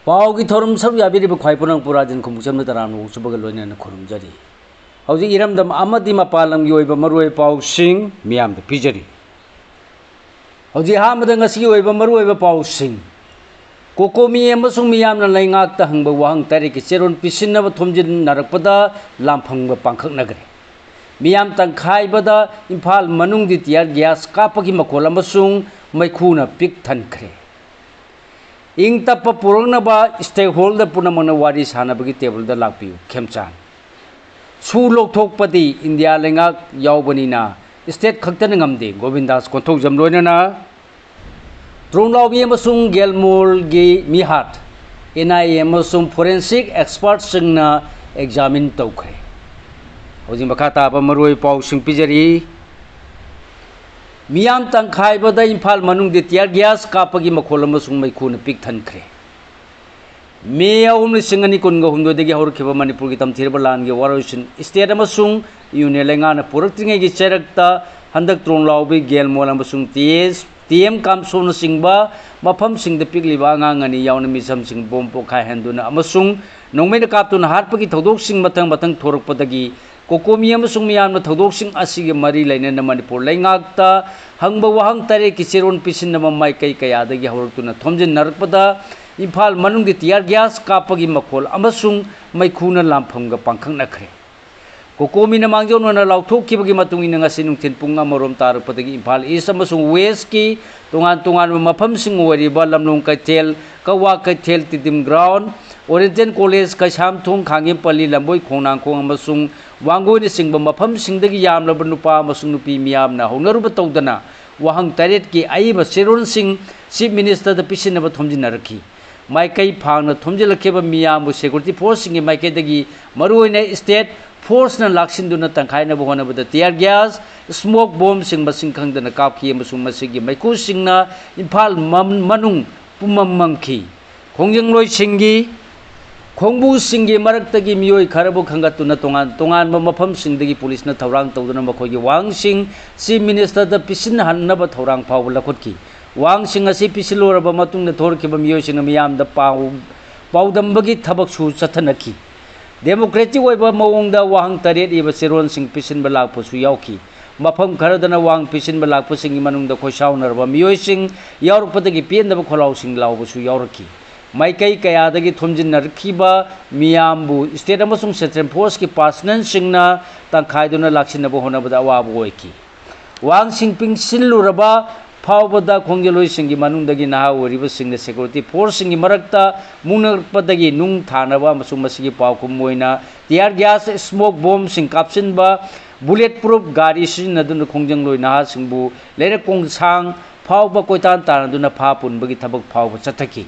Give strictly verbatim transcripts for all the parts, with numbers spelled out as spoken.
ꯄꯥꯎꯒꯤ ꯊꯧꯔꯝ ꯁꯔꯨꯛ ꯌꯥꯕꯤꯔꯤꯕ ꯈ꯭ꯋꯥꯏ ꯄꯨꯝꯅꯃꯛꯄꯨ ꯔꯥꯖꯦꯟ ꯈꯨꯝꯕꯨꯆꯝꯅ ꯇꯔꯥꯝꯅ ꯑꯣꯛꯆꯕꯒ ꯂꯣꯏꯅꯅ ꯈꯨꯔꯨꯝꯖꯔꯤ꯫ ꯍꯧꯖꯤꯛ ꯏꯔꯝꯗꯝ ꯑꯃꯗꯤ ꯃꯄꯥꯟ ꯂꯝꯒꯤ ꯑꯣꯏꯕ ꯃꯔꯨꯑꯣꯏꯕ ꯄꯥꯎꯁꯤꯡ ꯃꯤꯌꯥꯝꯗ ꯄꯤꯖꯔꯤ꯫ ꯍꯧꯖꯤꯛ ꯑꯍꯥꯟꯕꯗ ꯉꯁꯤꯒꯤ ꯑꯣꯏꯕ ꯃꯔꯨꯑꯣꯏꯕ ꯄꯥꯎꯁꯤꯡ꯫ ꯀꯣꯀꯣꯃꯤ ꯑꯃꯁꯨꯡ ꯃꯤꯌꯥꯝꯅ ꯂꯩꯉꯥꯛꯇ ꯍꯪꯕ ꯋꯥꯍꯪ ꯇꯔꯦꯠꯀꯤ ꯆꯦꯔꯣꯜ ꯄꯤꯁꯤꯟꯅꯕ ꯊꯣꯝꯖꯤꯟꯅꯔꯛꯄꯗ ꯂꯥꯟꯐꯝꯒ ꯄꯥꯡꯈꯛꯅꯈ꯭ꯔꯦ꯫ ꯃꯤꯌꯥꯝ ꯇꯪꯈꯥꯏꯕꯗ ꯏꯝꯐꯥꯜ ꯃꯅꯨꯡꯒꯤ tear gas ꯀꯥꯞꯄꯒꯤ ꯃꯈꯣꯜ ꯑꯃꯁꯨꯡ ꯃꯩꯈꯨꯅ ꯄꯤꯛ ꯊꯟꯈ꯭ꯔꯦ꯫ ꯏꯪ ꯇꯞꯄ ꯄꯨꯔꯛꯅꯕ stakeholder ꯄꯨꯝꯅꯃꯛꯅ ꯋꯥꯔꯤ ꯁꯥꯅꯕꯒꯤ ꯇꯦꯕꯜꯗ ꯂꯥꯛꯄꯤꯌꯨ, ꯈꯦꯝꯆꯥꯟ꯫ ꯁꯨ ꯂꯧꯊꯣꯛꯄꯗꯤ ꯏꯟꯗꯤꯌꯥ ꯂꯩꯉꯥꯛ ꯌꯥꯎꯕꯅꯤꯅ state ꯈꯛꯇꯅ ꯉꯝꯗꯦ, ꯒꯣꯕꯤꯟꯗꯥꯁ ꯀꯣꯟꯊꯧꯖꯝ ꯂꯣꯏꯅꯅ꯫ ꯇ꯭ꯔꯣꯡꯂꯥꯎꯕꯤ ꯑꯃꯁꯨꯡ ꯒꯦꯜꯃꯣꯜꯒꯤ ꯃꯤꯍꯥꯠ, NIA ꯑꯃꯁꯨꯡ forensic expertꯁꯤꯡꯅ examine ꯇꯧꯈ꯭ꯔꯦ꯫ ꯍꯧꯖꯤꯛ ꯃꯈꯥ ꯇꯥꯕ ꯃꯔꯨꯑꯣꯏꯕ ꯄꯥꯎꯁꯤꯡ ꯄꯤꯖꯔꯤ꯫ ꯃꯤꯌꯥꯝ ꯇꯪꯈꯥꯏꯕꯗ ꯏꯝꯐꯥꯜ ꯃꯅꯨꯡꯗ tear gas ꯀꯥꯞꯄꯒꯤ ꯃꯈꯣꯜ ꯑꯃꯁꯨꯡ ꯃꯩꯈꯨꯅ ꯄꯤꯛ ꯊꯟꯈ꯭ꯔꯦ꯫ ꯃꯦ ꯑꯍꯨꯝ, ꯂꯤꯁꯤꯡ ꯑꯅꯤ ꯀꯨꯟꯒ ꯍꯨꯝꯗꯣꯏꯗꯒꯤ ꯍꯧꯔꯛꯈꯤꯕ ꯃꯅꯤꯄꯨꯔꯒꯤ ꯇꯝꯊꯤꯔꯕ ꯂꯥꯟꯒꯤ ꯋꯥꯔꯣꯏꯁꯤꯟ state ꯑꯃꯁꯨꯡ union ꯂꯩꯉꯥꯛꯅ ꯄꯨꯔꯛꯇ꯭ꯔꯤꯉꯩꯒꯤ ꯆꯩꯔꯛꯇ ꯍꯟꯗꯛ ꯇ꯭ꯔꯣꯡꯂꯥꯎꯕꯤ, ꯒꯦꯜꯃꯣꯜ ꯑꯃꯁꯨꯡ TS, TM ꯀꯥꯝꯁꯣꯅꯆꯤꯡꯕ ꯃꯐꯝꯁꯤꯡꯗ ꯄꯤꯛꯂꯤꯕ ꯑꯉꯥꯡ ꯑꯅꯤ ꯌꯥꯎꯅ ꯃꯤꯆꯝꯁꯤꯡ bomb ꯄꯣꯈꯥꯏꯍꯟꯗꯨꯅ ꯑꯃꯁꯨꯡ ꯅꯣꯡꯃꯩꯅ ꯀꯥꯞꯇꯨꯅ ꯍꯥꯠꯄꯒꯤ ꯊꯧꯗꯣꯛꯁꯤꯡ ꯃꯊꯪ ꯃꯊꯪ ꯊꯣꯔꯛꯄꯗꯒꯤ ꯀꯣꯀꯣꯃꯤ ꯑꯃꯁꯨꯡ ꯃꯤꯌꯥꯝꯅ ꯊꯧꯗꯣꯛꯁꯤꯡ ꯑꯁꯤꯒ ꯃꯔꯤ ꯂꯩꯅꯅ ꯃꯅꯤꯄꯨꯔ ꯂꯩꯉꯥꯛꯇ ꯍꯪꯕ ꯋꯥꯍꯪ ꯇꯔꯦꯠꯀꯤ ꯆꯦꯔꯣꯜ ꯄꯤꯁꯤꯟꯅꯕ ꯃꯥꯏꯀꯩ ꯀꯌꯥꯗꯒꯤ ꯍꯧꯔꯛꯇꯨꯅ ꯊꯣꯝꯖꯤꯟꯅꯔꯛꯄꯗ ꯏꯝꯐꯥꯜ ꯃꯅꯨꯡꯒꯤ tear gas ꯀꯥꯞꯄꯒꯤ ꯃꯈꯣꯜ ꯑꯃꯁꯨꯡ ꯃꯩꯈꯨꯅ ꯂꯥꯟꯐꯝꯒ ꯄꯥꯡꯈꯛꯅꯈ꯭ꯔꯦ꯫ ꯀꯣꯀꯣꯃꯤꯅ ꯃꯥꯡꯖꯧꯅꯅ ꯂꯥꯎꯊꯣꯛꯈꯤꯕꯒꯤ ꯃꯇꯨꯡ ꯏꯟꯅ ꯉꯁꯤ ꯅꯨꯡꯊꯤꯜ ꯄꯨꯡ ꯑꯃꯔꯣꯝ ꯇꯥꯔꯛꯄꯗꯒꯤ ꯏꯝꯐꯥꯜ East ꯑꯃꯁꯨꯡ Westꯀꯤ ꯇꯣꯉꯥꯟ ꯇꯣꯉꯥꯟꯕ ꯃꯐꯝꯁꯤꯡ ꯑꯣꯏꯔꯤꯕ ꯂꯝꯂꯣꯡ ꯀꯩꯊꯦꯜ, ꯀꯛꯋꯥ ꯀꯩꯊꯦꯜ, Tiddim ground, Oriental College, Keishamthong, ꯈꯥꯡꯉꯦꯝꯄꯜꯂꯤ, ꯂꯝꯕꯣꯏ ꯈꯣꯡꯅꯥꯡꯈꯣꯡ ꯑꯃꯁꯨꯡ ꯋꯥꯡꯒꯣꯏꯅꯆꯤꯡꯕ ꯃꯐꯝꯁꯤꯡꯗꯒꯤ ꯌꯥꯝꯂꯕ ꯅꯨꯄꯥ ꯑꯃꯁꯨꯡ ꯅꯨꯄꯤ ꯃꯤꯌꯥꯝꯅ ꯍꯧꯅꯔꯨꯕ ꯇꯧꯗꯅ ꯋꯥꯍꯪ ꯇꯔꯦꯠꯀꯤ ꯑꯏꯕ ꯆꯦꯔꯣꯜꯁꯤꯡ Chief Ministerꯗ ꯄꯤꯁꯤꯟꯅꯕ ꯊꯣꯝꯖꯤꯟꯅꯔꯛꯈꯤ꯫ ꯃꯥꯏꯀꯩ ꯐꯥꯡꯅ ꯊꯣꯝꯖꯤꯜꯂꯛꯈꯤꯕ ꯃꯤꯌꯥꯝꯕꯨ security forceꯁꯤꯡꯒꯤ ꯃꯥꯏꯀꯩꯗꯒꯤ ꯃꯔꯨꯑꯣꯏꯅ state forceꯅ ꯂꯥꯛꯁꯤꯟꯗꯨꯅ ꯇꯪꯈꯥꯏꯅꯕ ꯍꯣꯠꯅꯕꯗ tear gas, smoke bombꯁꯤꯡ ꯃꯁꯤꯡ ꯈꯪꯗꯅ ꯀꯥꯞꯈꯤ ꯑꯃꯁꯨꯡ ꯃꯁꯤꯒꯤ ꯃꯩꯈꯨꯁꯤꯡꯅ ꯏꯝꯐꯥꯜ ꯃꯝ-, ꯃꯅꯨꯡ ꯄꯨꯝꯃꯝ ꯃꯝꯈꯤ꯫ ꯈꯣꯡꯖꯪꯂꯣꯏꯁꯤꯡꯒꯤ ꯈꯣꯡꯕꯨꯁꯤꯡꯒꯤ ꯃꯔꯛꯇꯒꯤ ꯃꯤꯑꯣꯏ ꯈꯔꯕꯨ ꯈꯟꯒꯠꯇꯨꯅ ꯇꯣꯉꯥꯟ ꯇꯣꯉꯥꯟꯕ ꯃꯐꯝꯁꯤꯡꯗꯒꯤ ꯄꯨꯂꯤꯁꯅ ꯊꯧꯔꯥꯡ ꯇꯧꯗꯨꯅ ꯃꯈꯣꯏꯒꯤ ꯋꯥꯍꯪꯁꯤꯡ Chief Ministerꯗ ꯄꯤꯁꯤꯟꯍꯟꯅꯕ ꯊꯧꯔꯥꯡ ꯐꯥꯎꯕ ꯂꯧꯈꯠꯈꯤ꯫ ꯋꯥꯍꯪꯁꯤꯡ ꯑꯁꯤ ꯄꯤꯁꯤꯜꯂꯨꯔꯕ ꯃꯇꯨꯡꯗ ꯊꯣꯔꯛꯈꯤꯕ ꯃꯤꯑꯣꯏꯁꯤꯡꯅ ꯃꯤꯌꯥꯝꯗ ꯄꯥꯎ ꯄꯥꯎꯗꯝꯕꯒꯤ ꯊꯕꯛꯁꯨ ꯆꯠꯊꯅꯈꯤ꯫ ꯗꯦꯃꯣꯀ꯭ꯔꯦꯇꯤꯛ ꯑꯣꯏꯕ ꯃꯑꯣꯡꯗ ꯋꯥꯍꯪ ꯇꯔꯦꯠ ꯏꯕ ꯆꯦꯔꯣꯜꯁꯤꯡ ꯄꯤꯁꯤꯟꯕ ꯂꯥꯛꯄꯁꯨ ꯌꯥꯎꯈꯤ꯫ ꯃꯐꯝ ꯈꯔꯗꯅ ꯋꯥꯍꯪ ꯄꯤꯁꯤꯟꯕ ꯂꯥꯛꯄꯁꯤꯡꯒꯤ ꯃꯅꯨꯡꯗ ꯈꯣꯏꯁꯥꯎꯅꯔꯕ ꯃꯤꯑꯣꯏꯁꯤꯡ ꯌꯥꯎꯔꯛꯄꯗꯒꯤ ꯄꯦꯟꯗꯕ ꯈꯣꯜꯂꯥꯎꯁꯤꯡ ꯂꯥꯎꯕꯁꯨ ꯌꯥꯎꯔꯛꯈꯤ꯫ ꯃꯥꯏꯀꯩ ꯀꯌꯥꯗꯒꯤ ꯊꯣꯝꯖꯤꯟꯅꯔꯛꯈꯤꯕ ꯃꯤꯌꯥꯝꯕꯨ ꯁ꯭ꯇꯦꯠ ꯑꯃꯁꯨꯡ ꯁꯦꯟꯇ꯭ꯔꯦꯜ ꯐꯣꯔꯁꯀꯤ ꯄꯥꯔꯁꯅꯦꯜꯁꯤꯡꯅ ꯇꯪꯈꯥꯏꯗꯨꯅ ꯂꯥꯛꯁꯤꯟꯅꯕ ꯍꯣꯠꯅꯕꯗ ꯑꯋꯥꯕ ꯑꯣꯏꯈꯤ꯫ ꯋꯥꯍꯪꯁꯤꯡ ꯄꯤꯁꯤꯜꯂꯨꯔꯕ ꯐꯥꯎꯕꯗ ꯈꯣꯡꯖꯦꯜꯂꯣꯏꯁꯤꯡꯒꯤ ꯃꯅꯨꯡꯗꯒꯤ ꯅꯍꯥ ꯑꯣꯏꯔꯤꯕꯁꯤꯡꯅ ꯁꯦꯀ꯭ꯌꯨꯔꯤꯇꯤ ꯐꯣꯔꯁꯁꯤꯡꯒꯤ ꯃꯔꯛꯇ ꯃꯨꯛꯅꯔꯛꯄꯗꯒꯤ ꯅꯨꯡ ꯊꯥꯅꯕ ꯑꯃꯁꯨꯡ ꯃꯁꯤꯒꯤ ꯄꯥꯎꯈꯨꯝ ꯑꯣꯏꯅ tear gas, smoke bombꯁꯤꯡ ꯀꯥꯞꯁꯤꯟꯕ, bullet proof ꯒꯥꯔꯤ ꯁꯤꯖꯤꯟꯅꯗꯨꯅ ꯈꯣꯡꯖꯪꯂꯣꯏ ꯅꯍꯥꯁꯤꯡꯕꯨ ꯂꯩꯔꯛ ꯀꯣꯡꯁꯥꯡ ꯐꯥꯎꯕ ꯀꯣꯏꯇꯥꯟ ꯇꯥꯟꯅꯗꯨꯅ ꯐꯥ ꯄꯨꯟꯕꯒꯤ ꯊꯕꯛ ꯐꯥꯎꯕ ꯆꯠꯊꯈꯤ꯫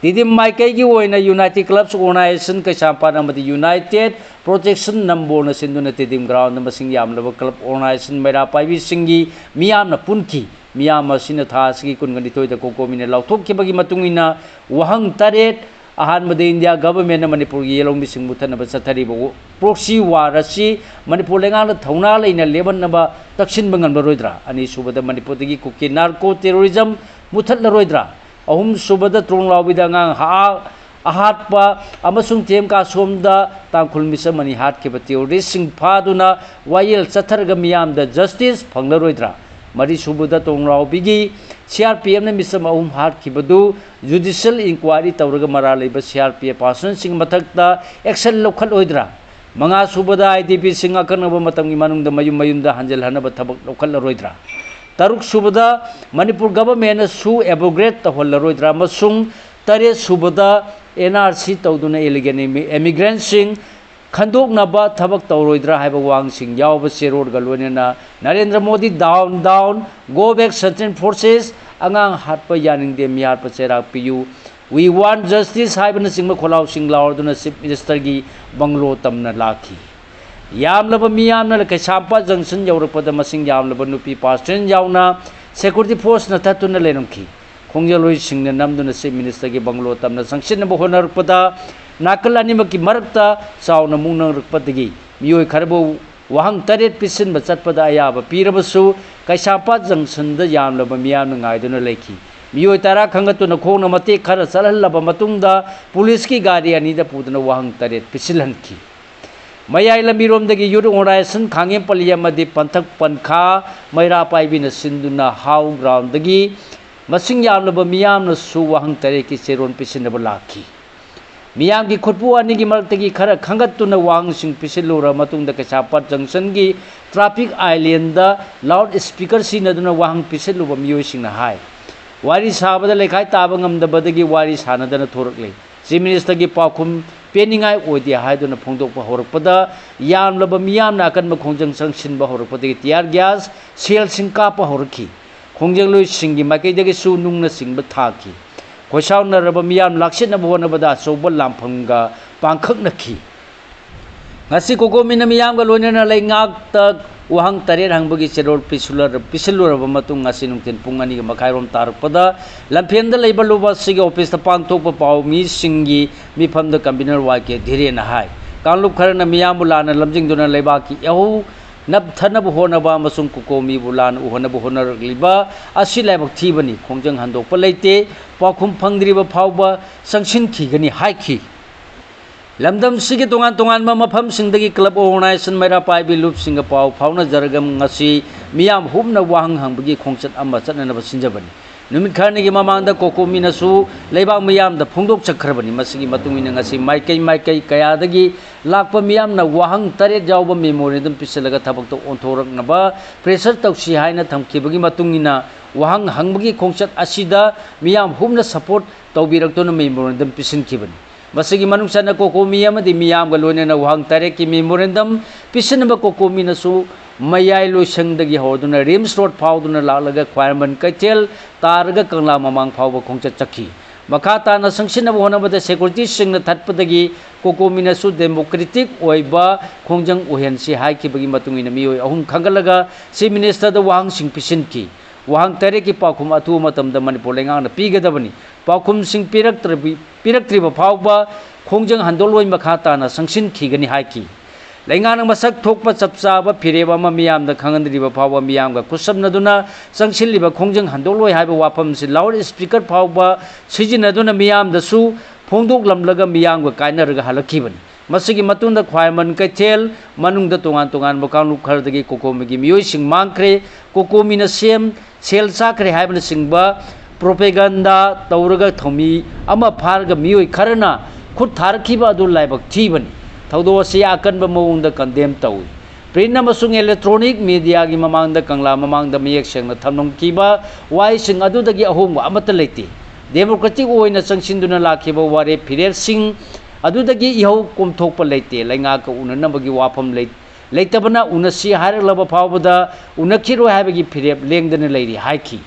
ꯇꯤꯗꯤꯝ ꯃꯥꯏꯀꯩꯒꯤ ꯑꯣꯏꯅ United Clubs Organization ꯀꯩꯁꯥꯝꯄꯥꯠ ꯑꯃꯗꯤ United Protection ꯅꯝꯕꯣꯜꯅ ꯁꯤꯟꯗꯨꯅ ꯇꯤꯗꯤꯝ ground ꯃꯁꯤꯡ ꯌꯥꯝꯂꯕ club organization ꯃꯩꯔꯥ ꯄꯥꯏꯕꯤꯁꯤꯡꯒꯤ ꯃꯤꯌꯥꯝꯅ ꯄꯨꯟꯈꯤ꯫ ꯃꯤꯌꯥꯝ ꯑꯁꯤꯅ ꯊꯥ ꯑꯁꯤꯒꯤ ꯀꯨꯟꯒ ꯅꯤꯊꯣꯏꯗ ꯀꯣꯀꯣꯃꯤꯅ ꯂꯥꯎꯊꯣꯛꯈꯤꯕꯒꯤ ꯃꯇꯨꯡ ꯏꯟꯅ ꯋꯥꯍꯪ ꯇꯔꯦꯠ, ꯑꯍꯥꯟꯕꯗ ꯏꯟꯗꯤꯌꯥ ꯒꯚꯔꯟꯃꯦꯟꯠꯅ ꯃꯅꯤꯄꯨꯔꯒꯤ ꯌꯦꯜꯍꯧꯃꯤꯁꯤꯡ ꯃꯨꯊꯠꯅꯕ ꯆꯠꯊꯔꯤꯕ proxy war ꯑꯁꯤ ꯃꯅꯤꯄꯨꯔ ꯂꯩꯉꯥꯛꯅ ꯊꯧꯅꯥ ꯂꯩꯅ ꯂꯦꯞꯍꯟꯅꯕ ꯇꯛꯁꯤꯟꯕ ꯉꯝꯂꯔꯣꯏꯗ꯭ꯔꯥ? ꯑꯅꯤꯁꯨꯕꯗ, ꯃꯅꯤꯄꯨꯔꯗꯒꯤ ꯀꯨꯀꯤ narco terrorism ꯃꯨꯊꯠꯂꯔꯣꯏꯗ꯭ꯔꯥ? ꯑꯍꯨꯝꯁꯨꯕꯗ, ꯇ꯭ꯔꯣꯡꯂꯥꯎꯕꯤꯗ ꯑꯉꯥꯡ ꯍꯥ-, ꯑꯍꯥꯠꯄ ꯑꯃꯁꯨꯡ ꯇꯦꯝ ꯀꯥꯁꯣꯝꯗ ꯇꯥꯡꯈꯨꯜ ꯃꯤꯆꯝ ꯑꯅꯤ ꯍꯥꯠꯈꯤꯕ terroristꯁꯤꯡ ꯐꯥꯗꯨꯅ ꯋꯥꯌꯦꯜ ꯆꯠꯊꯔꯒ ꯃꯤꯌꯥꯝꯗ justice ꯐꯪꯂꯔꯣꯏꯗ꯭ꯔꯥ? ꯃꯔꯤꯁꯨꯕꯗ, ꯇ꯭ꯔꯣꯡꯂꯥꯎꯕꯤꯒꯤ CRPFꯅ ꯃꯤꯆꯝ ꯑꯍꯨꯝ ꯍꯥꯠꯈꯤꯕꯗꯨ judicial inquiry ꯇꯧꯔꯒ ꯃꯔꯥꯜ ꯂꯩꯕ CRPF personꯁꯤꯡ ꯃꯊꯛꯇ action ꯂꯧꯈꯠꯂꯣꯏꯗ꯭ꯔꯥ? ꯃꯉꯥꯁꯨꯕꯗ, IDPꯁꯤꯡ ꯑꯀꯛꯅꯕ ꯃꯇꯝꯒꯤ ꯃꯅꯨꯡꯗ ꯃꯌꯨꯝ ꯃꯌꯨꯝꯗ ꯍꯟꯖꯤꯜꯍꯟꯅꯕ ꯊꯕꯛ ꯂꯧꯈꯠꯂꯔꯣꯏꯗ꯭ꯔꯥ? ꯇꯔꯨꯛꯁꯨꯕꯗ, ꯃꯅꯤꯄꯨꯔ ꯒꯚꯔꯟꯃꯦꯟꯠꯅ ꯁꯨ abrogate ꯇꯧꯍꯜꯂꯔꯣꯏꯗ꯭ꯔꯥ? ꯑꯃꯁꯨꯡ ꯇꯔꯦꯠꯁꯨꯕꯗ, NRC ꯇꯧꯗꯨꯅ illegal immi-, immigrantꯁꯤꯡ ꯈꯟꯗꯣꯛꯅꯕ ꯊꯕꯛ ꯇꯧꯔꯣꯏꯗ꯭ꯔꯥ ꯍꯥꯏꯕ ꯋꯥꯍꯪꯁꯤꯡ ꯌꯥꯎꯕ ꯆꯦꯔꯣꯜꯒ ꯂꯣꯏꯅꯅ Narendra Modi down, down, go back, central forces, ꯑꯉꯥꯡ ꯍꯥꯠꯄ ꯌꯥꯅꯤꯡꯗꯦ, ꯃꯤꯍꯥꯠꯄ ꯆꯩꯔꯥꯛ ꯄꯤꯌꯨ, we want justice ꯍꯥꯏꯕꯅꯆꯤꯡꯕ ꯈꯣꯜꯂꯥꯎꯁꯤꯡ ꯂꯥꯎꯔꯗꯨꯅ ꯆꯤꯐ ꯃꯤꯅꯤꯁꯇꯔꯒꯤ ꯕꯪꯒꯂꯣ ꯇꯝꯅ ꯂꯥꯛꯈꯤ꯫ ꯌꯥꯝꯂꯕ ꯃꯤꯌꯥꯝꯅ ꯀꯩꯁꯥꯝꯄꯥꯠ ꯖꯪꯁꯟ ꯌꯧꯔꯛꯄꯗ ꯃꯁꯤꯡ ꯌꯥꯝꯂꯕ ꯅꯨꯄꯤ ꯄꯥꯁꯇ꯭ꯔꯦꯟ ꯌꯥꯎꯅ ꯁꯦꯀ꯭ꯌꯨꯔꯤꯇꯤ ꯐꯣꯔꯁꯅ ꯊꯠꯇꯨꯅ ꯂꯩꯔꯝꯈꯤ꯫ ꯈꯣꯡꯖꯦꯜꯂꯣꯏꯁꯤꯡꯅ ꯅꯝꯗꯨꯅ ꯆꯤꯐ ꯃꯤꯅꯤꯁꯇꯔꯒꯤ ꯕꯪꯒꯂꯣ ꯇꯝꯅ ꯆꯪꯁꯤꯟꯅꯕ ꯍꯣꯠꯅꯔꯛꯄꯗ ꯅꯥꯀꯜ ꯑꯅꯤꯃꯛꯀꯤ ꯃꯔꯛꯇ ꯆꯥꯎꯅ ꯃꯨꯛꯅꯔꯛꯄꯗꯒꯤ ꯃꯤꯑꯣꯏ ꯈꯔꯕꯨ ꯋꯥꯍꯪ ꯇꯔꯦꯠ ꯄꯤꯁꯤꯟꯕ ꯆꯠꯄꯗ ꯑꯌꯥꯕ ꯄꯤꯔꯕꯁꯨ, ꯀꯩꯁꯥꯝꯄꯥꯠ ꯖꯪꯁꯟꯗ ꯌꯥꯝꯂꯕ ꯃꯤꯌꯥꯝꯅ ꯉꯥꯏꯗꯨꯅ ꯂꯩꯈꯤ꯫ ꯃꯤꯑꯣꯏ ꯇꯔꯥ ꯈꯟꯒꯠꯇꯨꯅ ꯈꯣꯡꯅ ꯃꯇꯦꯛ ꯈꯔ ꯆꯠꯍꯜꯂꯕ ꯃꯇꯨꯡꯗ ꯄꯨꯂꯤꯁꯀꯤ ꯒꯥꯔꯤ ꯑꯅꯤꯗ ꯄꯨꯗꯨꯅ ꯋꯥꯍꯪ ꯇꯔꯦꯠ ꯄꯤꯁꯤꯜꯍꯟꯈꯤ꯫ ꯃꯌꯥꯏ ꯂꯝꯕꯤꯔꯣꯝꯗꯒꯤ ꯌꯨꯠ ꯑꯣꯔꯒꯅꯥꯏꯖꯦꯁꯟ ꯈꯥꯉꯦꯝ ꯄꯜꯂꯤ ꯑꯃꯗꯤ ꯄꯟꯊꯛ ꯄꯟꯈꯥ ꯃꯩꯔꯥ ꯄꯥꯏꯕꯤꯅ ꯁꯤꯟꯗꯨꯅ ꯍꯥꯎ ꯒ꯭ꯔꯥꯎꯟꯗꯒꯤ ꯃꯁꯤꯡ ꯌꯥꯝꯂꯕ ꯃꯤꯌꯥꯝꯅꯁꯨ ꯋꯥꯍꯪ ꯇꯔꯦꯠꯀꯤ ꯆꯦꯔꯣꯜ ꯄꯤꯁꯤꯟꯅꯕ ꯂꯥꯛꯈꯤ꯫ ꯃꯤꯌꯥꯝꯒꯤ ꯈꯨꯠꯄꯨ ꯑꯅꯤꯒꯤ ꯃꯔꯛꯇꯒꯤ ꯈꯔ ꯈꯟꯒꯠꯇꯨꯅ ꯋꯥꯍꯪꯁꯤꯡ ꯄꯤꯁꯤꯜꯂꯨꯔꯕ ꯃꯇꯨꯡꯗ ꯀꯩꯁꯥꯝꯄꯥꯠ ꯖꯪꯁꯟꯒꯤ ꯇ꯭ꯔꯥꯐꯤꯛ ꯑꯥꯏꯂꯦꯟꯗ ꯂꯥꯎꯠ ꯁ꯭ꯄꯤꯀꯔ ꯁꯤꯖꯤꯟꯅꯗꯨꯅ ꯋꯥꯍꯪ ꯄꯤꯁꯤꯜꯂꯨꯕ ꯃꯤꯑꯣꯏꯁꯤꯡꯅ ꯍꯥꯏ꯫ ꯋꯥꯔꯤ ꯁꯥꯕꯗ ꯂꯩꯈꯥꯏ ꯇꯥꯕ ꯉꯝꯗꯕꯗꯒꯤ ꯋꯥꯔꯤ ꯁꯥꯟꯅꯗꯅ ꯊꯣꯔꯛꯂꯦ꯫ ꯆꯤꯐ ꯃꯤꯅꯤꯁꯇꯔꯒꯤ ꯄꯥꯎꯈꯨꯝ ꯄꯦꯟꯅꯤꯡꯉꯥꯏ ꯑꯣꯏꯗꯦ ꯍꯥꯏꯗꯨꯅ ꯐꯣꯡꯗꯣꯛꯄ ꯍꯧꯔꯛꯄꯗ ꯌꯥꯝꯂꯕ ꯃꯤꯌꯥꯝꯅ ꯑꯀꯟꯕ ꯈꯣꯡꯖꯪ ꯆꯪꯁꯤꯟꯕ ꯍꯧꯔꯛꯄꯗꯒꯤ ꯇꯤꯌꯥꯔ ꯒ꯭ꯌꯥꯁ ꯁꯦꯜꯁꯤꯡ ꯀꯥꯞꯄ ꯍꯧꯔꯛꯈꯤ꯫ ꯈꯣꯡꯖꯪꯂꯣꯏꯁꯤꯡꯒꯤ ꯃꯥꯏꯀꯩꯗꯒꯤꯁꯨ ꯅꯨꯡꯅꯆꯤꯡꯕ ꯊꯥꯈꯤ꯫ ꯈꯣꯏꯁꯥꯎꯅꯔꯕ ꯃꯤꯌꯥꯝ ꯂꯥꯛꯁꯤꯟꯅꯕ ꯍꯣꯠꯅꯕꯗ ꯑꯆꯧꯕ ꯂꯥꯟꯐꯝꯒ ꯄꯥꯡꯈꯛꯅꯈꯤ꯫ ꯉꯁꯤ ꯀꯣꯀꯣꯃꯤꯅ ꯃꯤꯌꯥꯝꯒ ꯂꯣꯏꯅꯅ ꯂꯩꯉꯥꯛꯇ ꯋꯥꯍꯪ ꯇꯔꯦꯠ ꯍꯪꯕꯒꯤ ꯆꯦꯔꯣꯜ ꯄꯤꯁꯤꯜꯂꯔ-, ꯄꯤꯁꯤꯜꯂꯨꯔꯕ ꯃꯇꯨꯡ ꯉꯁꯤ ꯅꯨꯡꯊꯤꯜ ꯄꯨꯡ ꯑꯅꯤꯒ ꯃꯈꯥꯏꯔꯣꯝ ꯇꯥꯔꯛꯄꯗ ꯂꯝꯐꯦꯜꯗ ꯂꯩꯕ ꯂꯨꯕꯥꯁꯤꯒꯤ ꯑꯣꯐꯤꯁꯇ ꯄꯥꯡꯊꯣꯛꯄ ꯄꯥꯎ ꯃꯤꯁꯤꯡꯒꯤ ꯃꯤꯐꯝꯗ ꯀꯟꯚꯤꯅꯔ ꯋꯥꯏ ꯀꯦ ꯙꯤꯔꯦꯟꯅ ꯍꯥꯏ꯫ ꯀꯥꯡꯂꯨꯞ ꯈꯔꯅ ꯃꯤꯌꯥꯝꯕꯨ ꯂꯥꯟꯅ ꯂꯝꯖꯤꯡꯗꯨꯅ ꯂꯩꯕꯥꯛꯀꯤ ꯏꯍꯧ ꯅꯞꯊꯅꯕ ꯍꯣꯠꯅꯕ ꯑꯃꯁꯨꯡ ꯀꯣꯀꯣꯃꯤꯕꯨ ꯂꯥꯟꯅ ꯎꯍꯟꯅꯕ ꯍꯣꯠꯅꯔꯛꯂꯤꯕ ꯑꯁꯤ ꯂꯥꯏꯕꯛ ꯊꯤꯕꯅꯤ꯫ ꯈꯣꯡꯖꯪ ꯍꯟꯗꯣꯛꯄ ꯂꯩꯇꯦ꯫ ꯄꯥꯎꯈꯨꯝ ꯐꯪꯗ꯭ꯔꯤꯕ ꯐꯥꯎꯕ ꯆꯪꯁꯤꯟꯈꯤꯒꯅꯤ ꯍꯥꯏꯈꯤ꯫ ꯂꯝꯗꯝꯁꯤꯒꯤ ꯇꯣꯉꯥꯟ ꯇꯣꯉꯥꯟꯕ ꯃꯐꯝꯁꯤꯡꯗꯒꯤ ꯀ꯭ꯂꯕ ꯑꯣꯔꯒꯅꯥꯏꯖꯦꯁꯟ ꯃꯩꯔꯥ ꯄꯥꯏꯕꯤ ꯂꯨꯞꯁꯤꯡꯒ ꯄꯥꯎ ꯐꯥꯎꯅꯖꯔꯒ ꯉꯁꯤ ꯃꯤꯌꯥꯝ ꯍꯨꯞꯅ ꯋꯥꯍꯪ ꯍꯪꯕꯒꯤ ꯈꯣꯡꯆꯠ ꯑꯃ ꯆꯠꯅꯅꯕ ꯁꯤꯟꯖꯕꯅꯤ꯫ ꯅꯨꯃꯤꯠ ꯈꯔꯅꯤꯒꯤ ꯃꯃꯥꯡꯗ ꯀꯣꯀꯣꯃꯤꯅꯁꯨ ꯂꯩꯕꯥꯛ ꯃꯤꯌꯥꯝꯗ ꯐꯣꯡꯗꯣꯛꯆꯈ꯭ꯔꯕꯅꯤ꯫ ꯃꯁꯤꯒꯤ ꯃꯇꯨꯡ ꯏꯟꯅ ꯉꯁꯤ ꯃꯥꯏꯀꯩ ꯃꯥꯏꯀꯩ ꯀꯌꯥꯗꯒꯤ ꯂꯥꯛꯄ ꯃꯤꯌꯥꯝꯅ ꯋꯥꯍꯪ ꯇꯔꯦꯠ ꯌꯥꯎꯕ ꯃꯦꯃꯣꯔꯦꯟꯗꯝ ꯄꯤꯁꯤꯜꯂꯒ ꯊꯕꯛꯇ ꯑꯣꯟꯊꯣꯔꯛꯅꯕ ꯄ꯭ꯔꯦꯁꯔ ꯇꯧꯁꯤ ꯍꯥꯏꯅ ꯊꯝꯈꯤꯕꯒꯤ ꯃꯇꯨꯡ ꯏꯟꯅ ꯋꯥꯍꯪ ꯍꯪꯕꯒꯤ ꯈꯣꯡꯆꯠ ꯑꯁꯤꯗ ꯃꯤꯌꯥꯝ ꯍꯨꯞꯅ ꯁꯄꯣꯔꯠ ꯇꯧꯕꯤꯔꯛꯇꯨꯅ ꯃꯦꯃꯣꯔꯦꯟꯗꯝ ꯄꯤꯁꯤꯟꯈꯤꯕꯅꯤ꯫ ꯃꯁꯤꯒꯤ ꯃꯅꯨꯡ ꯆꯟꯅ ꯀꯣꯀꯣꯃꯤ ꯑꯃꯗꯤ ꯃꯤꯌꯥꯝꯒ ꯂꯣꯏꯅꯅ ꯋꯥꯍꯪ ꯇꯔꯦꯠꯀꯤ ꯃꯦꯃꯣꯔꯦꯟꯗꯝ ꯄꯤꯁꯤꯟꯅꯕ ꯀꯣꯀꯣꯃꯤꯅꯁꯨ ꯃꯌꯥꯏ ꯂꯣꯏꯁꯪꯗꯒꯤ ꯍꯧꯔꯗꯨꯅ ꯔꯤꯝꯁ ꯔꯣꯗ ꯐꯥꯎꯗꯨꯅ ꯂꯥꯛꯂꯒ ꯈ꯭ꯋꯥꯏꯔꯝꯕꯟ ꯀꯩꯊꯦꯜ ꯇꯥꯔꯒ ꯀꯪꯂꯥ ꯃꯃꯥꯡ ꯐꯥꯎꯕ ꯈꯣꯡꯆꯠ ꯆꯠꯈꯤ꯫ ꯃꯈꯥ ꯇꯥꯅ ꯆꯪꯁꯤꯟꯅꯕ ꯍꯣꯠꯅꯕꯗ ꯁꯦꯀ꯭ꯌꯨꯔꯤꯇꯤꯁꯤꯡꯅ ꯊꯠꯄꯗꯒꯤ ꯀꯣꯀꯣꯃꯤꯅꯁꯨ ꯗꯦꯃꯣꯀ꯭ꯔꯦꯇꯤꯛ ꯑꯣꯏꯕ ꯈꯣꯡꯖꯪ ꯑꯣꯏꯍꯟꯁꯤ ꯍꯥꯏꯈꯤꯕꯒꯤ ꯃꯇꯨꯡ ꯏꯟꯅ ꯃꯤꯑꯣꯏ ꯑꯍꯨꯝ ꯈꯟꯒꯠꯂꯒ ꯆꯤꯐ ꯃꯤꯅꯤꯁꯇꯔꯗ ꯋꯥꯍꯪꯁꯤꯡ ꯄꯤꯁꯤꯟꯈꯤ꯫ ꯋꯥꯍꯪ ꯇꯔꯦꯠꯀꯤ ꯄꯥꯎꯈꯨꯝ ꯑꯊꯨꯕ ꯃꯇꯝꯗ ꯃꯅꯤꯄꯨꯔ ꯂꯩꯉꯥꯛꯅ ꯄꯤꯒꯗꯕꯅꯤ꯫ ꯄꯥꯎꯈꯨꯝꯁꯤꯡ ꯄꯤꯔꯛꯇ꯭ꯔꯕꯤ-, ꯄꯤꯔꯛꯇ꯭ꯔꯤꯕ ꯐꯥꯎꯕ ꯈꯣꯡꯖꯪ ꯍꯟꯗꯣꯛꯂꯣꯏ ꯃꯈꯥ ꯇꯥꯅ ꯆꯪꯁꯤꯟꯈꯤꯒꯅꯤ ꯍꯥꯏꯈꯤ꯫ ꯂꯩꯉꯥꯛꯅ ꯃꯁꯛ ꯊꯣꯛꯄ ꯆꯞ ꯆꯥꯕ ꯐꯤꯔꯦꯞ ꯑꯃ ꯃꯤꯌꯥꯝꯗ ꯈꯪꯍꯟꯗ꯭ꯔꯤꯕ ꯐꯥꯎꯕ, ꯃꯤꯌꯥꯝꯒ ꯈꯨꯠꯁꯝꯅꯗꯨꯅ ꯆꯪꯁꯤꯜꯂꯤꯕ ꯈꯣꯡꯖꯪ ꯍꯟꯗꯣꯛꯂꯣꯏ ꯍꯥꯏꯕ ꯋꯥꯐꯝꯁꯤ ꯂꯥꯎꯗ ꯁ꯭ꯄꯤꯀꯔ ꯐꯥꯎꯕ ꯁꯤꯖꯤꯟꯅꯗꯨꯅ ꯃꯤꯌꯥꯝꯗꯁꯨ ꯐꯣꯡꯗꯣꯛꯂꯝꯂꯒ ꯃꯤꯌꯥꯝꯒ ꯀꯥꯏꯅꯔꯒ ꯍꯜꯂꯛꯈꯤꯕꯅꯤ꯫ ꯃꯁꯤꯒꯤ ꯃꯇꯨꯡꯗ ꯈ꯭ꯋꯥꯏꯔꯝꯕꯟ ꯀꯩꯊꯦꯜ ꯃꯅꯨꯡꯗ ꯇꯣꯉꯥꯟ ꯇꯣꯉꯥꯟꯕ ꯀꯥꯡꯂꯨꯞ ꯈꯔꯗꯒꯤ ꯀꯣꯀꯣꯃꯤꯒꯤ ꯃꯤꯑꯣꯏꯁꯤꯡ ꯃꯥꯡꯈ꯭ꯔꯦ꯫ ꯀꯣꯀꯣꯃꯤꯅ ꯁꯦꯝ, ꯁꯦꯜ ꯆꯥꯈ꯭ꯔꯦ ꯍꯥꯏꯕꯅꯆꯤꯡꯕ ꯄ꯭ꯔꯣꯄꯦꯒꯟꯗꯥ ꯇꯧꯔꯒ ꯊꯧꯃꯤ ꯑꯃ ꯐꯥꯔꯒ ꯃꯤꯑꯣꯏ ꯈꯔꯅ ꯈꯨꯠ ꯊꯥꯔꯛꯈꯤꯕ ꯑꯗꯨ ꯂꯥꯏꯕꯛ ꯊꯤꯕꯅꯤ꯫ ꯊꯧꯗꯣꯛ ꯑꯁꯤ ꯑꯀꯟꯕ ꯃꯑꯣꯡꯗ ꯀꯟꯗꯦꯝ ꯇꯧꯏ꯫ ꯄ꯭ꯔꯤꯟ ꯑꯃꯁꯨꯡ ꯏꯂꯦꯛꯇ꯭ꯔꯣꯅꯤꯛ ꯃꯦꯗꯤꯌꯥꯒꯤ ꯃꯃꯥꯡꯗ ꯀꯪꯂꯥ ꯃꯃꯥꯡꯗ ꯃꯌꯦꯛ ꯁꯦꯡꯅ ꯊꯝꯂꯝꯈꯤꯕ ꯋꯥꯍꯩꯁꯤꯡ ꯑꯗꯨꯗꯒꯤ ꯑꯍꯣꯡꯕ ꯑꯃꯠꯇ ꯂꯩꯇꯦ꯫ ꯗꯦꯃꯣꯀ꯭ꯔꯦꯇꯤꯛ ꯑꯣꯏꯅ ꯆꯪꯁꯤꯟꯗꯨꯅ ꯂꯥꯛꯈꯤꯕ ꯋꯥꯔꯦꯞ ꯐꯤꯔꯦꯞꯁꯤꯡ ꯑꯗꯨꯗꯒꯤ ꯏꯍꯧ ꯀꯣꯝꯊꯣꯛꯄ ꯂꯩꯇꯦ꯫ ꯂꯩꯉꯥꯛꯀ ꯎꯅꯅꯕꯒꯤ ꯋꯥꯐꯝ ꯂꯩ-, ꯂꯩꯇꯕꯅ ꯎꯅꯁꯤ ꯍꯥꯏꯔꯛꯂꯕ ꯐꯥꯎꯕꯗ ꯎꯅꯈꯤꯔꯣꯏ ꯍꯥꯏꯕꯒꯤ ꯐꯤꯔꯦꯞ ꯂꯦꯡꯗꯅ ꯂꯩꯔꯤ ꯍꯥꯏꯈꯤ꯫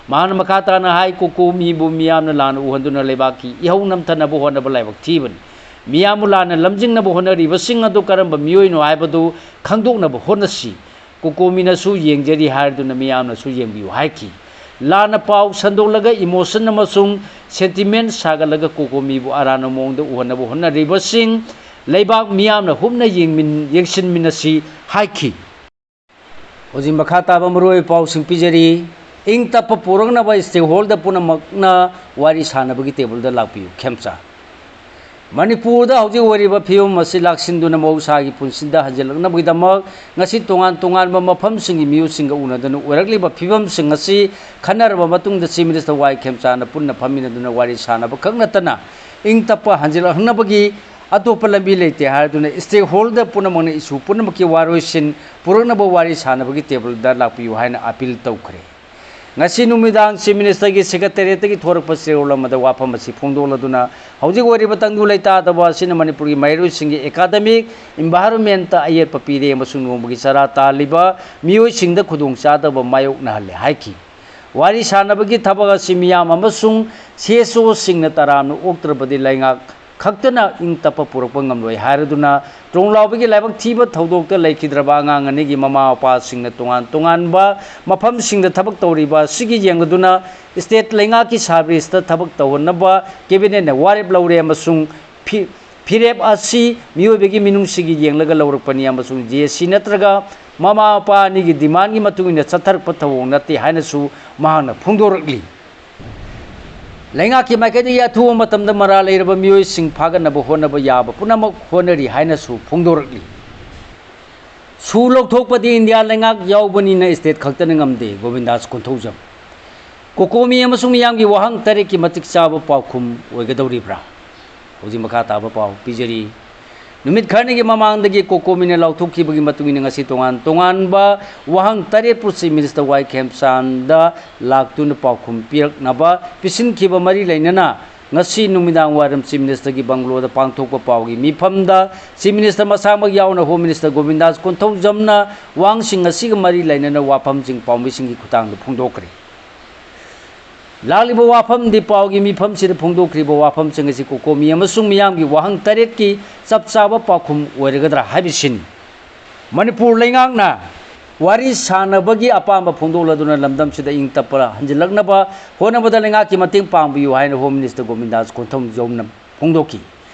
ꯃꯍꯥꯛꯅ ꯃꯈꯥ ꯇꯥꯅ ꯍꯥꯏ, ꯀꯣꯀꯣꯃꯤꯕꯨ ꯃꯤꯌꯥꯝꯅ ꯂꯥꯟꯅ ꯎꯍꯟꯗꯨꯅ ꯂꯩꯕꯥꯛꯀꯤ ꯏꯍꯧ ꯅꯝꯊꯅꯕ ꯍꯣꯠꯅꯕ ꯂꯥꯏꯕꯛ ꯊꯤꯕꯅꯤ꯫ ꯃꯤꯌꯥꯝꯕꯨ ꯂꯥꯟꯅ ꯂꯝꯖꯤꯡꯅꯕ ꯍꯣꯠꯅꯔꯤꯕꯁꯤꯡ ꯑꯗꯨ ꯀꯔꯝꯕ ꯃꯤꯑꯣꯏꯅꯣ ꯍꯥꯏꯕꯗꯨ ꯈꯪꯗꯣꯛꯅꯕ ꯍꯣꯠꯅꯁꯤ꯫ ꯀꯣꯀꯣꯃꯤꯅꯁꯨ ꯌꯦꯡꯖꯔꯤ ꯍꯥꯏꯗꯨꯅ ꯃꯤꯌꯥꯝꯅꯁꯨ ꯌꯦꯡꯕꯤꯌꯨ ꯍꯥꯏꯈꯤ꯫ ꯂꯥꯟꯅ ꯄꯥꯎ ꯁꯟꯗꯣꯛꯂꯒ emotion ꯑꯃꯁꯨꯡ sentiment ꯁꯥꯒꯠꯂꯒ ꯀꯣꯀꯣꯃꯤꯕꯨ ꯑꯔꯥꯟꯕ ꯃꯑꯣꯡꯗ ꯎꯍꯟꯅꯕ ꯍꯣꯠꯅꯔꯤꯕꯁꯤꯡ ꯂꯩꯕꯥꯛ ꯃꯤꯌꯥꯝꯅ ꯍꯨꯞꯅ ꯌꯦꯡꯃꯤꯟ-, ꯌꯦꯡꯁꯤꯟꯃꯤꯟꯅꯁꯤ ꯍꯥꯏꯈꯤ꯫ ꯍꯧꯖꯤꯛ ꯃꯈꯥ ꯇꯥꯕ ꯃꯔꯨꯑꯣꯏꯕ ꯄꯥꯎꯁꯤꯡ ꯄꯤꯖꯔꯤ꯫ ꯏꯪ ꯇꯞꯄ ꯄꯨꯔꯛꯅꯕ stakeholder ꯄꯨꯝꯅꯃꯛꯅ ꯋꯥꯔꯤ ꯁꯥꯅꯕꯒꯤ ꯇꯦꯕꯜꯗ ꯂꯥꯛꯄꯤꯌꯨ꯫ ꯈꯦꯝꯆꯥ꯫ ꯃꯅꯤꯄꯨꯔꯗ ꯍꯧꯖꯤꯛ ꯑꯣꯏꯔꯤꯕ ꯐꯤꯕꯝ ꯑꯁꯤ ꯂꯥꯛꯁꯤꯟꯗꯨꯅ ꯃꯍꯧꯁꯥꯒꯤ ꯄꯨꯟꯁꯤꯗ ꯍꯟꯖꯤꯜꯂꯛꯅꯕꯒꯤꯗꯃꯛ ꯉꯁꯤ ꯇꯣꯉꯥꯟ ꯇꯣꯉꯥꯟꯕ ꯃꯐꯝꯁꯤꯡꯒꯤ ꯃꯤꯑꯣꯏꯁꯤꯡꯒ ꯎꯅꯗꯨꯅ ꯑꯣꯏꯔꯛꯂꯤꯕ ꯐꯤꯕꯝꯁꯤꯡ ꯑꯁꯤ ꯈꯟꯅꯔꯕ ꯃꯇꯨꯡꯗ Chief Minister ꯋꯥꯏ ꯈꯦꯝꯆꯥꯅ ꯄꯨꯟꯅ ꯐꯝꯃꯤꯟꯅꯗꯨꯅ ꯋꯥꯔꯤ ꯁꯥꯅꯕ ꯈꯛ ꯅꯠꯇꯅ ꯏꯪ ꯇꯞꯄ ꯍꯟꯖꯤꯜꯂꯛꯅꯕꯒꯤ ꯑꯇꯣꯞꯄ ꯂꯝꯕꯤ ꯂꯩꯇꯦ ꯍꯥꯏꯗꯨꯅ stakeholder ꯄꯨꯝꯅꯃꯛꯅ issue ꯄꯨꯝꯅꯃꯛꯀꯤ ꯋꯥꯔꯣꯏꯁꯤꯟ ꯄꯨꯔꯛꯅꯕ ꯋꯥꯔꯤ ꯁꯥꯅꯕꯒꯤ ꯇꯦꯕꯜꯗ ꯂꯥꯛꯄꯤꯌꯨ ꯍꯥꯏꯅ appeal ꯇꯧꯈ꯭ꯔꯦ꯫ ꯉꯁꯤ ꯅꯨꯃꯤꯗꯥꯡ Chief Minister ꯒꯤ Secretariat ꯇꯒꯤ ꯊꯣꯔꯛꯄ ꯆꯦꯔꯣꯜ ꯑꯃꯗ ꯋꯥꯐꯝ ꯑꯁꯤ ꯐꯣꯡꯗꯣꯛꯂꯗꯨꯅ, ꯍꯧꯖꯤꯛ ꯑꯣꯏꯔꯤꯕ ꯇꯪꯗꯨ ꯂꯩꯇꯥꯗꯕ ꯑꯁꯤꯅ ꯃꯅꯤꯄꯨꯔꯒꯤ ꯃꯍꯩꯔꯣꯏꯁꯤꯡꯒꯤ academic environment ꯇ ꯑꯌꯦꯠꯄ ꯄꯤꯔꯦ ꯑꯃꯁꯨꯡ ꯅꯣꯡꯃꯒꯤ ꯆꯔꯥ ꯇꯥꯜꯂꯤꯕ ꯃꯤꯑꯣꯏꯁꯤꯡꯗ ꯈꯨꯗꯣꯡꯆꯥꯗꯕ ꯃꯥꯌꯣꯛꯅꯍꯜꯂꯦ ꯍꯥꯏꯈꯤ꯫ ꯋꯥꯔꯤ ꯁꯥꯅꯕꯒꯤ ꯊꯕꯛ ꯑꯁꯤ ꯃꯤꯌꯥꯝ ꯑꯃꯁꯨꯡ C S O ꯁꯤꯡꯅ ꯇꯔꯥꯝꯅ ꯑꯣꯛꯇ꯭ꯔꯕꯗꯤ ꯂꯩꯉꯥꯛ ꯈꯛꯇꯅ ꯏꯪ ꯇꯞꯄ ꯄꯨꯔꯛꯄ ꯉꯝꯂꯣꯏ ꯍꯥꯏꯔꯗꯨꯅ ꯇ꯭ꯔꯣꯡꯂꯥꯎꯕꯒꯤ ꯂꯥꯏꯕꯛ ꯊꯤꯕ ꯊꯧꯗꯣꯛꯇ ꯂꯩꯈꯤꯗ꯭ꯔꯕ ꯑꯉꯥꯡ ꯑꯅꯤꯒꯤ ꯃꯃꯥ ꯃꯄꯥꯁꯤꯡꯅ ꯇꯣꯉꯥꯟ ꯇꯣꯉꯥꯟꯕ ꯃꯐꯝꯁꯤꯡꯗ ꯊꯕꯛ ꯇꯧꯔꯤꯕ ꯑꯁꯤꯒꯤ ꯌꯦꯡꯂꯗꯨꯅ state ꯂꯩꯉꯥꯛꯀꯤ service ꯇ ꯊꯕꯛ ꯇꯧꯍꯟꯅꯕ cabinet ꯅ ꯋꯥꯔꯦꯞ ꯂꯧꯔꯦ ꯑꯃꯁꯨꯡ ꯐꯤ-, ꯐꯤꯔꯦꯞ ꯑꯁꯤ ꯃꯤꯑꯣꯏꯕꯒꯤ ꯃꯤꯅꯨꯡꯁꯤꯒꯤ ꯌꯦꯡꯂꯒ ꯂꯧꯔꯛꯄꯅꯤ ꯑꯃꯁꯨꯡ ꯖꯦ ꯁꯤ ꯅꯠꯇ꯭ꯔꯒ ꯃꯃꯥ ꯃꯄꯥ ꯑꯅꯤꯒꯤ ꯗꯤꯃꯥꯟꯒꯤ ꯃꯇꯨꯡ ꯏꯟꯅ ꯆꯠꯊꯔꯛꯄ ꯊꯧꯑꯣꯡ ꯅꯠꯇꯦ ꯍꯥꯏꯅꯁꯨ ꯃꯍꯥꯛꯅ ꯐꯣꯡꯗꯣꯔꯛꯂꯤ꯫ ꯂꯩꯉꯥꯛꯀꯤ ꯃꯥꯏꯀꯩꯗꯒꯤ ꯑꯊꯨꯕ ꯃꯇꯝꯗ ꯃꯔꯥꯜ ꯂꯩꯔꯕ ꯃꯤꯑꯣꯏꯁꯤꯡ ꯐꯥꯒꯠꯅꯕ ꯍꯣꯠꯅꯕ ꯌꯥꯕ ꯄꯨꯝꯅꯃꯛ ꯍꯣꯠꯅꯔꯤ ꯍꯥꯏꯅꯁꯨ ꯐꯣꯡꯗꯣꯔꯛꯂꯤ꯫ ꯁꯨ ꯂꯧꯊꯣꯛꯄꯗꯤ ꯏꯟꯗꯤꯌꯥ ꯂꯩꯉꯥꯛ ꯌꯥꯎꯕꯅꯤꯅ state ꯈꯛꯇꯅ ꯉꯝꯗꯦ, ꯒꯣꯕꯤꯟꯗꯥꯁ ꯀꯣꯟꯊꯧꯖꯝ꯫ ꯀꯣꯀꯣꯃꯤ ꯑꯃꯁꯨꯡ ꯃꯤꯌꯥꯝꯒꯤ ꯋꯥꯍꯪ ꯇꯔꯦꯠꯀꯤ ꯃꯇꯤꯛ ꯆꯥꯕ ꯄꯥꯎꯈꯨꯝ ꯑꯣꯏꯒꯗꯧꯔꯤꯕ꯭ꯔꯥ? ꯍꯧꯖꯤꯛ ꯃꯈꯥ ꯇꯥꯕ ꯄꯥꯎ ꯄꯤꯖꯔꯤ꯫ ꯅꯨꯃꯤꯠ ꯈꯔꯅꯤꯒꯤ ꯃꯃꯥꯡꯗꯒꯤ ꯀꯣꯀꯣꯃꯤꯅ ꯂꯥꯎꯊꯣꯛꯈꯤꯕꯒꯤ ꯃꯇꯨꯡ ꯏꯟꯅ ꯉꯁꯤ ꯇꯣꯉꯥꯟ ꯇꯣꯉꯥꯟꯕ ꯋꯥꯍꯪ ꯇꯔꯦꯠꯄꯨ Chief Minister ꯋꯥꯏ ꯈꯦꯝꯆꯥꯟꯗ ꯂꯥꯛꯇꯨꯅ ꯄꯥꯎꯈꯨꯝ ꯄꯤꯔꯛꯅꯕ ꯄꯤꯁꯤꯟꯈꯤꯕ ꯃꯔꯤ ꯂꯩꯅꯅ ꯉꯁꯤ ꯅꯨꯃꯤꯗꯥꯡ ꯋꯥꯏꯔꯝ Chief Ministerꯒꯤ ꯕꯪꯒ꯭ꯂꯣꯗ ꯄꯥꯡꯊꯣꯛꯄ ꯄꯥꯎꯒꯤ ꯃꯤꯐꯝꯗ Chief Minister ꯃꯁꯥꯃꯛ ꯌꯥꯎꯅ Home Minister ꯒꯣꯕꯤꯟꯗꯥꯁ ꯀꯣꯟꯊꯧꯖꯝꯅ ꯋꯥꯍꯪꯁꯤꯡ ꯑꯁꯤꯒ ꯃꯔꯤ ꯂꯩꯅꯅ ꯋꯥꯐꯝꯁꯤꯡ ꯄꯥꯎꯃꯤꯁꯤꯡꯒꯤ ꯈꯨꯠꯊꯥꯡꯗ ꯐꯣꯡꯗꯣꯛꯈ꯭ꯔꯦ꯫ ꯂꯥꯛꯂꯤꯕ ꯋꯥꯐꯝꯗꯤ ꯄꯥꯎꯒꯤ ꯃꯤꯐꯝꯁꯤꯗ ꯐꯣꯡꯗꯣꯛꯈ꯭ꯔꯤꯕ ꯋꯥꯐꯝꯁꯤꯡ ꯑꯁꯤ ꯀꯣꯀꯣꯃꯤ ꯑꯃꯁꯨꯡ ꯃꯤꯌꯥꯝꯒꯤ ꯋꯥꯍꯪ ꯇꯔꯦꯠꯀꯤ ꯆꯞ ꯆꯥꯕ ꯄꯥꯎꯈꯨꯝ ꯑꯣꯏꯔꯒꯗ꯭ꯔꯥ ꯍꯥꯏꯕꯁꯤꯅꯤ꯫ ꯃꯅꯤꯄꯨꯔ ꯂꯩꯉꯥꯛꯅ ꯋꯥꯔꯤ ꯁꯥꯟꯅꯕꯒꯤ ꯑꯄꯥꯝꯕ ꯐꯣꯡꯗꯣꯛꯂꯗꯨꯅ ꯂꯝꯗꯝꯁꯤꯗ ꯏꯪ ꯇꯞꯄ ꯍꯟꯖꯤꯜꯂꯛꯅꯕ ꯍꯣꯠꯅꯕꯗ ꯂꯩꯉꯥꯛꯀꯤ ꯃꯇꯦꯡ ꯄꯥꯡꯕꯤꯌꯨ ꯍꯥꯏꯅ Home Minister ꯒꯣꯕꯤꯟꯗꯥꯁ ꯀꯣꯟꯊꯧꯖꯝꯅ ꯐꯣꯡꯗꯣꯛꯈꯤ꯫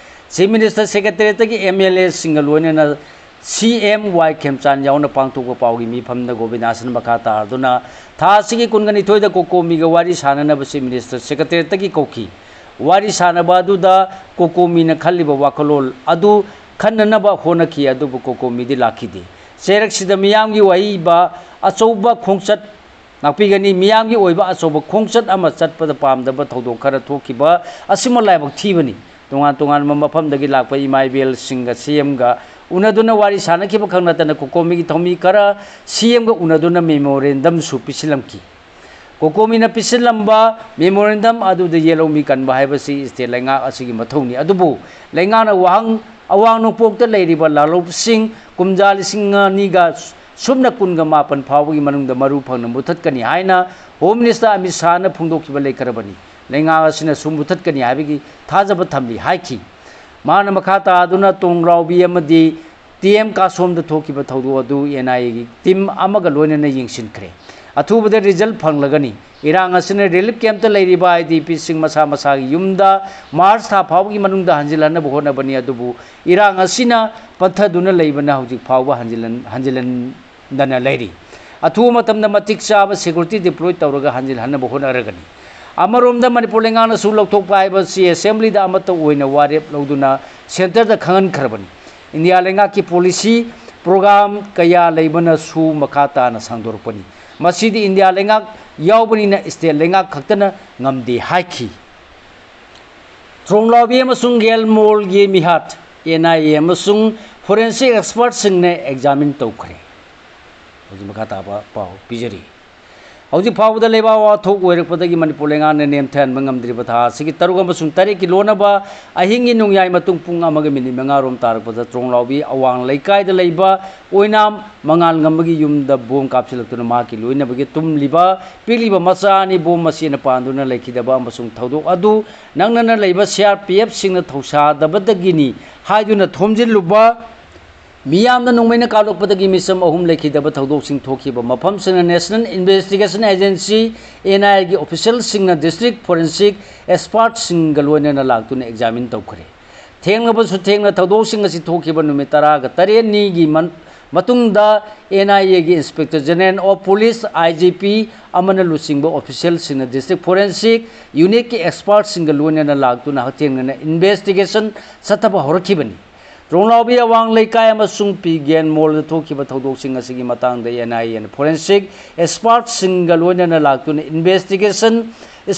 Chief Minister Secretariatꯒꯤ MLAꯁꯤꯡꯒ ꯂꯣꯏꯅꯅ CM ꯋꯥꯏ ꯈꯦꯝꯆꯥꯟ ꯌꯥꯎꯅ ꯄꯥꯡꯊꯣꯛꯄ ꯄꯥꯎꯒꯤ ꯃꯤꯐꯝꯗ ꯒꯣꯕꯤꯟꯗꯥꯁꯅ ꯃꯈꯥ ꯇꯥꯗꯨꯅ ꯊꯥ ꯑꯁꯤꯒꯤ ꯀꯨꯟꯒ ꯅꯤꯊꯣꯏꯗ ꯀꯣꯀꯣꯃꯤꯒ ꯋꯥꯔꯤ ꯁꯥꯟꯅꯅꯕ Chief Minister Secretariatꯇꯒꯤ ꯀꯧꯈꯤ꯫ ꯋꯥꯔꯤ ꯁꯥꯟꯅꯕ ꯑꯗꯨꯗ ꯀꯣꯀꯣꯃꯤꯅ ꯈꯜꯂꯤꯕ ꯋꯥꯈꯜꯂꯣꯟ ꯑꯗꯨ ꯈꯟꯅꯅꯕ ꯍꯣꯠꯅꯈꯤ, ꯑꯗꯨꯕꯨ ꯀꯣꯀꯣꯃꯤꯗꯤ ꯂꯥꯛꯈꯤꯗꯦ꯫ ꯆꯩꯔꯛꯁꯤꯗ ꯃꯤꯌꯥꯝꯒꯤ ꯑꯣꯏꯕ ꯑꯆꯧꯕ ꯈꯣꯡꯆꯠ ꯉꯥꯛꯄꯤꯒꯅꯤ꯫ ꯃꯤꯌꯥꯝꯒꯤ ꯑꯣꯏꯕ ꯑꯆꯧꯕ ꯈꯣꯡꯆꯠ ꯑꯃ ꯆꯠꯄꯗ ꯄꯥꯝꯗꯕ ꯊꯧꯗꯣꯛ ꯈꯔ ꯊꯣꯛꯈꯤꯕ ꯑꯁꯤꯃ ꯂꯥꯏꯕꯛ ꯊꯤꯕꯅꯤ꯫ ꯇꯣꯉꯥꯟ ꯇꯣꯉꯥꯟꯕ ꯃꯐꯝꯗꯒꯤ ꯂꯥꯛꯄ ꯏꯃꯥ ꯏꯕꯦꯜꯁꯤꯡꯒ CMꯒ ꯎꯅꯗꯨꯅ ꯋꯥꯔꯤ ꯁꯥꯟꯅꯈꯤꯕ ꯈꯛ ꯅꯠꯇꯅ ꯀꯣꯀꯣꯃꯤꯒꯤ ꯊꯧꯃꯤ ꯈꯔ CMꯒ ꯎꯅꯗꯨꯅ memorandumꯁꯨ ꯄꯤꯁꯤꯜꯂꯝꯈꯤ꯫ ꯀꯣꯀꯣꯃꯤꯅ ꯄꯤꯁꯤꯜꯂꯝꯕ memorandum ꯑꯗꯨꯗ ꯌꯦꯜꯍꯧꯃꯤ ꯀꯟꯕ ꯍꯥꯏꯕꯁꯤ state ꯂꯩꯉꯥꯛ ꯑꯁꯤꯒꯤ ꯃꯊꯧꯅꯤ꯫ ꯑꯗꯨꯕꯨ ꯂꯩꯉꯥꯛꯅ ꯋꯥꯍꯪ ꯑꯋꯥꯡ ꯅꯣꯡꯄꯣꯛꯇ ꯂꯩꯔꯤꯕ ꯂꯥꯜꯍꯧꯕꯁꯤꯡ ꯀꯨꯝꯖꯥ ꯂꯤꯁꯤꯡ ꯑꯅꯤꯒ ꯁꯨꯞꯅ ꯀꯨꯟꯒ ꯃꯥꯄꯟ ꯐꯥꯎꯕꯒꯤ ꯃꯅꯨꯡꯗ ꯃꯔꯨ ꯐꯪꯅ ꯃꯨꯊꯠꯀꯅꯤ ꯍꯥꯏꯅ Home Minister ꯑꯃꯤꯠ ꯁꯥꯍꯅ ꯐꯣꯡꯗꯣꯛꯈꯤꯕ ꯂꯩꯈ꯭ꯔꯕꯅꯤ꯫ ꯂꯩꯉꯥꯛ ꯑꯁꯤꯅꯁꯨ ꯃꯨꯊꯠꯀꯅꯤ ꯍꯥꯏꯕꯒꯤ ꯊꯥꯖꯕ ꯊꯝꯂꯤ ꯍꯥꯏꯈꯤ꯫ ꯃꯍꯥꯛꯅ ꯃꯈꯥ ꯇꯥꯗꯨꯅ ꯇꯣꯡꯒ꯭ꯔꯥꯎꯕꯤ ꯑꯃꯗꯤ ꯇꯤ ꯑꯦꯝ ꯀꯥꯁꯣꯝꯗ ꯊꯣꯛꯈꯤꯕ ꯊꯧꯗꯣꯛ ꯑꯗꯨ NIAꯒꯤ team ꯑꯃꯒ ꯂꯣꯏꯅꯅ ꯌꯦꯡꯁꯤꯟꯈ꯭ꯔꯦ꯫ ꯑꯊꯨꯕꯗ ꯔꯤꯖꯜ ꯐꯪꯂꯒꯅꯤ꯫ ꯏꯔꯥꯡ ꯑꯁꯤꯅ ꯔꯤꯂꯤꯐ ꯀꯦꯝꯞꯇ ꯂꯩꯔꯤꯕ ꯑꯥꯏ ꯗꯤ ꯄꯤꯁꯤꯡ ꯃꯁꯥ ꯃꯁꯥꯒꯤ ꯌꯨꯝꯗ ꯃꯥꯔꯆ ꯊꯥ ꯐꯥꯎꯕꯒꯤ ꯃꯅꯨꯡꯗ ꯍꯟꯖꯤꯜꯍꯟꯅꯕ ꯍꯣꯠꯅꯕꯅꯤ, ꯑꯗꯨꯕꯨ ꯏꯔꯥꯡ ꯑꯁꯤꯅ ꯄꯟꯊꯗꯨꯅ ꯂꯩꯕꯅ ꯍꯧꯖꯤꯛ ꯐꯥꯎꯕ ꯍꯟꯖꯤꯜꯍꯟ-, ꯍꯟꯖꯤꯜꯍꯟꯗꯅ ꯂꯩꯔꯤ꯫ ꯑꯊꯨꯕ ꯃꯇꯝꯗ ꯃꯇꯤꯛ ꯆꯥꯕ ꯁꯦꯀ꯭ꯌꯨꯔꯤꯇꯤ ꯗꯤꯄ꯭ꯂꯣꯏ ꯇꯧꯔꯒ ꯍꯟꯖꯤꯜꯍꯟꯅꯕ ꯍꯣꯠꯅꯔꯒꯅꯤ꯫ ꯑꯃꯔꯣꯝꯗ ꯃꯅꯤꯄꯨꯔ ꯂꯩꯉꯥꯛꯅꯁꯨ ꯂꯧꯊꯣꯛꯄ ꯍꯥꯏꯕꯁꯤ ꯑꯦꯁꯦꯝꯕ꯭ꯂꯤꯗ ꯑꯃꯠꯇ ꯑꯣꯏꯅ ꯋꯥꯔꯦꯞ ꯂꯧꯗꯨꯅ ꯁꯦꯟꯇꯔꯗ ꯈꯪꯍꯟꯈ꯭ꯔꯕꯅꯤ꯫ ꯏꯟꯗꯤꯌꯥ ꯂꯩꯉꯥꯛꯀꯤ ꯄꯣꯂꯤꯁꯤ ꯄ꯭ꯔꯣꯒ꯭ꯔꯥꯝ ꯀꯌꯥ ꯂꯩꯕꯅꯁꯨ ꯃꯈꯥ ꯇꯥꯅ ꯁꯥꯡꯗꯣꯔꯛꯄꯅꯤ꯫ ꯃꯁꯤꯗꯤ ꯏꯟꯗꯤꯌꯥ ꯂꯩꯉꯥꯛ ꯌꯥꯎꯕꯅꯤꯅ ꯁ꯭ꯇꯦꯠ ꯂꯩꯉꯥꯛ ꯈꯛꯇꯅ ꯉꯝꯗꯦ ꯍꯥꯏꯈꯤ꯫ ꯇ꯭ꯔꯣꯡꯂꯥꯎꯕꯤ ꯑꯃꯁꯨꯡ ꯒꯦꯜꯃꯣꯜꯒꯤ ꯃꯤꯍꯥꯠ, ꯑꯦꯟ ꯑꯥꯏ ꯑꯦ ꯑꯃꯁꯨꯡ ꯐꯣꯔꯦꯟꯁꯤꯛ ꯑꯦꯛꯁꯄꯔꯠꯁꯤꯡꯅ ꯑꯦꯛꯖꯥꯃꯤꯟ ꯇꯧꯈ꯭ꯔꯦ꯫ ꯍꯧꯖꯤꯛ ꯃꯈꯥ ꯇꯥꯕ ꯄꯥꯎ ꯄꯤꯖꯔꯤ꯫ ꯍꯧꯖꯤꯛ ꯐꯥꯎꯕꯗ ꯂꯩꯕꯥꯛ ꯋꯥꯊꯣꯛ ꯑꯣꯏꯔꯛꯄꯗꯒꯤ ꯃꯅꯤꯄꯨꯔ ꯂꯩꯉꯥꯛꯅ ꯅꯦꯝꯊꯍꯟꯕ ꯉꯝꯗ꯭ꯔꯤꯕ ꯊꯥ ꯑꯁꯤꯒꯤ ꯇꯔꯨꯛ ꯑꯃꯁꯨꯡ ꯇꯔꯦꯠꯀꯤ ꯂꯣꯟꯅꯕ ꯑꯍꯤꯡꯒꯤ ꯅꯣꯡꯌꯥꯏ ꯃꯇꯨꯡ ꯄꯨꯡ ꯑꯃꯒ ꯃꯤꯅꯤꯠ ꯃꯉꯥ ꯔꯣꯝ ꯇꯥꯔꯛꯄꯗ ꯇ꯭ꯔꯣꯡꯂꯥꯎꯕꯤ ꯑꯋꯥꯡ ꯂꯩꯀꯥꯏꯗ ꯂꯩꯕ ꯑꯣꯏꯅꯥꯝ ꯃꯉꯥꯜ ꯉꯝꯕꯒꯤ ꯌꯨꯝꯗ ꯕꯣꯝ ꯀꯥꯞꯁꯤꯜꯂꯛꯇꯨꯅ ꯃꯍꯥꯛꯀꯤ ꯂꯣꯏꯅꯕꯒꯤ ꯇꯨꯝꯂꯤꯕ ꯄꯤꯛꯂꯤꯕ ꯃꯆꯥ ꯑꯅꯤ ꯕꯣꯝ ꯃꯆꯦꯅ ꯄꯥꯟꯗꯨꯅ ꯂꯩꯈꯤꯗꯕ ꯑꯃꯁꯨꯡ ꯊꯧꯗꯣꯛ ꯑꯗꯨ ꯅꯛꯅꯅ ꯂꯩꯕ ꯁꯤ ꯑꯥꯔ ꯄꯤ ꯑꯦꯐꯁꯤꯡꯅ ꯊꯧꯁꯥꯗꯕꯗꯒꯤꯅꯤ ꯍꯥꯏꯗꯨꯅ ꯊꯣꯝꯖꯤꯜꯂꯨꯕ ꯃꯤꯌꯥꯝꯅ ꯅꯣꯡꯃꯩꯅ ꯀꯥꯞꯂꯛꯄꯗꯒꯤ ꯃꯤꯆꯝ ꯑꯍꯨꯝ ꯂꯩꯈꯤꯗꯕ ꯊꯧꯗꯣꯛꯁꯤꯡ ꯊꯣꯛꯈꯤꯕ ꯃꯐꯝꯁꯤꯡꯅ National Investigation Agency, ꯑꯦꯟ ꯑꯥꯏ ꯑꯦꯒꯤ ꯑꯣꯐꯤꯁꯤꯌꯦꯜꯁꯤꯡꯅ ꯗꯤꯁꯇ꯭ꯔꯤꯛ ꯐꯣꯔꯦꯟꯁꯤꯛ ꯑꯦꯛꯁꯄꯥꯔꯠꯁꯤꯡꯒ ꯂꯣꯏꯅꯅ ꯂꯥꯛꯇꯨꯅ ꯑꯦꯛꯖꯥꯃꯤꯟ ꯇꯧꯈ꯭ꯔꯦ꯫ ꯊꯦꯡꯂꯕꯁꯨ ꯊꯦꯡꯅ ꯊꯧꯗꯣꯛꯁꯤꯡ ꯑꯁꯤ ꯊꯣꯛꯈꯤꯕ ꯅꯨꯃꯤꯠ ꯇꯔꯥꯒ ꯇꯔꯦꯠꯅꯤꯒꯤ ꯃꯟ-, ꯃꯇꯨꯡꯗ ꯑꯦꯟ ꯑꯥꯏ ꯑꯦꯒꯤ Inspector General of Police, I G P, ꯑꯃꯅ ꯂꯨꯆꯤꯡꯕ ꯑꯣꯐꯤꯁꯤꯌꯦꯜꯁꯤꯡꯅ ꯗꯤꯁꯇ꯭ꯔꯤꯛ ꯐꯣꯔꯦꯟꯁꯤꯛ ꯌꯨꯅꯤꯠꯀꯤ ꯑꯦꯛꯁꯄꯥꯔꯠꯁꯤꯡꯒ ꯂꯣꯏꯅꯅ ꯂꯥꯛꯇꯨꯅ ꯍꯛꯊꯦꯡꯅꯅ ꯏꯟꯚꯦꯁꯇꯤꯒꯦꯁꯟ ꯆꯠꯊꯕ ꯍꯧꯔꯛꯈꯤꯕꯅꯤ꯫ ꯇ꯭ꯔꯣꯡꯂꯥꯎꯕꯤ ꯑꯋꯥꯡ ꯂꯩꯀꯥꯏ ꯑꯃꯁꯨꯡ ꯄꯤ ꯒꯦꯟ ꯃꯣꯜꯗ ꯊꯣꯛꯈꯤꯕ ꯊꯧꯗꯣꯛꯁꯤꯡ ꯑꯁꯤꯒꯤ ꯃꯇꯥꯡꯗ ꯑꯦꯟ ꯑꯥꯏ ꯑꯦꯅ ꯐꯣꯔꯦꯟꯁꯤꯛ ꯑꯦꯛꯁꯄꯥꯔꯠꯁꯤꯡꯒ ꯂꯣꯏꯅꯅ ꯂꯥꯛꯇꯨꯅ ꯏꯟꯚꯦꯁꯇꯤꯒꯦꯁꯟ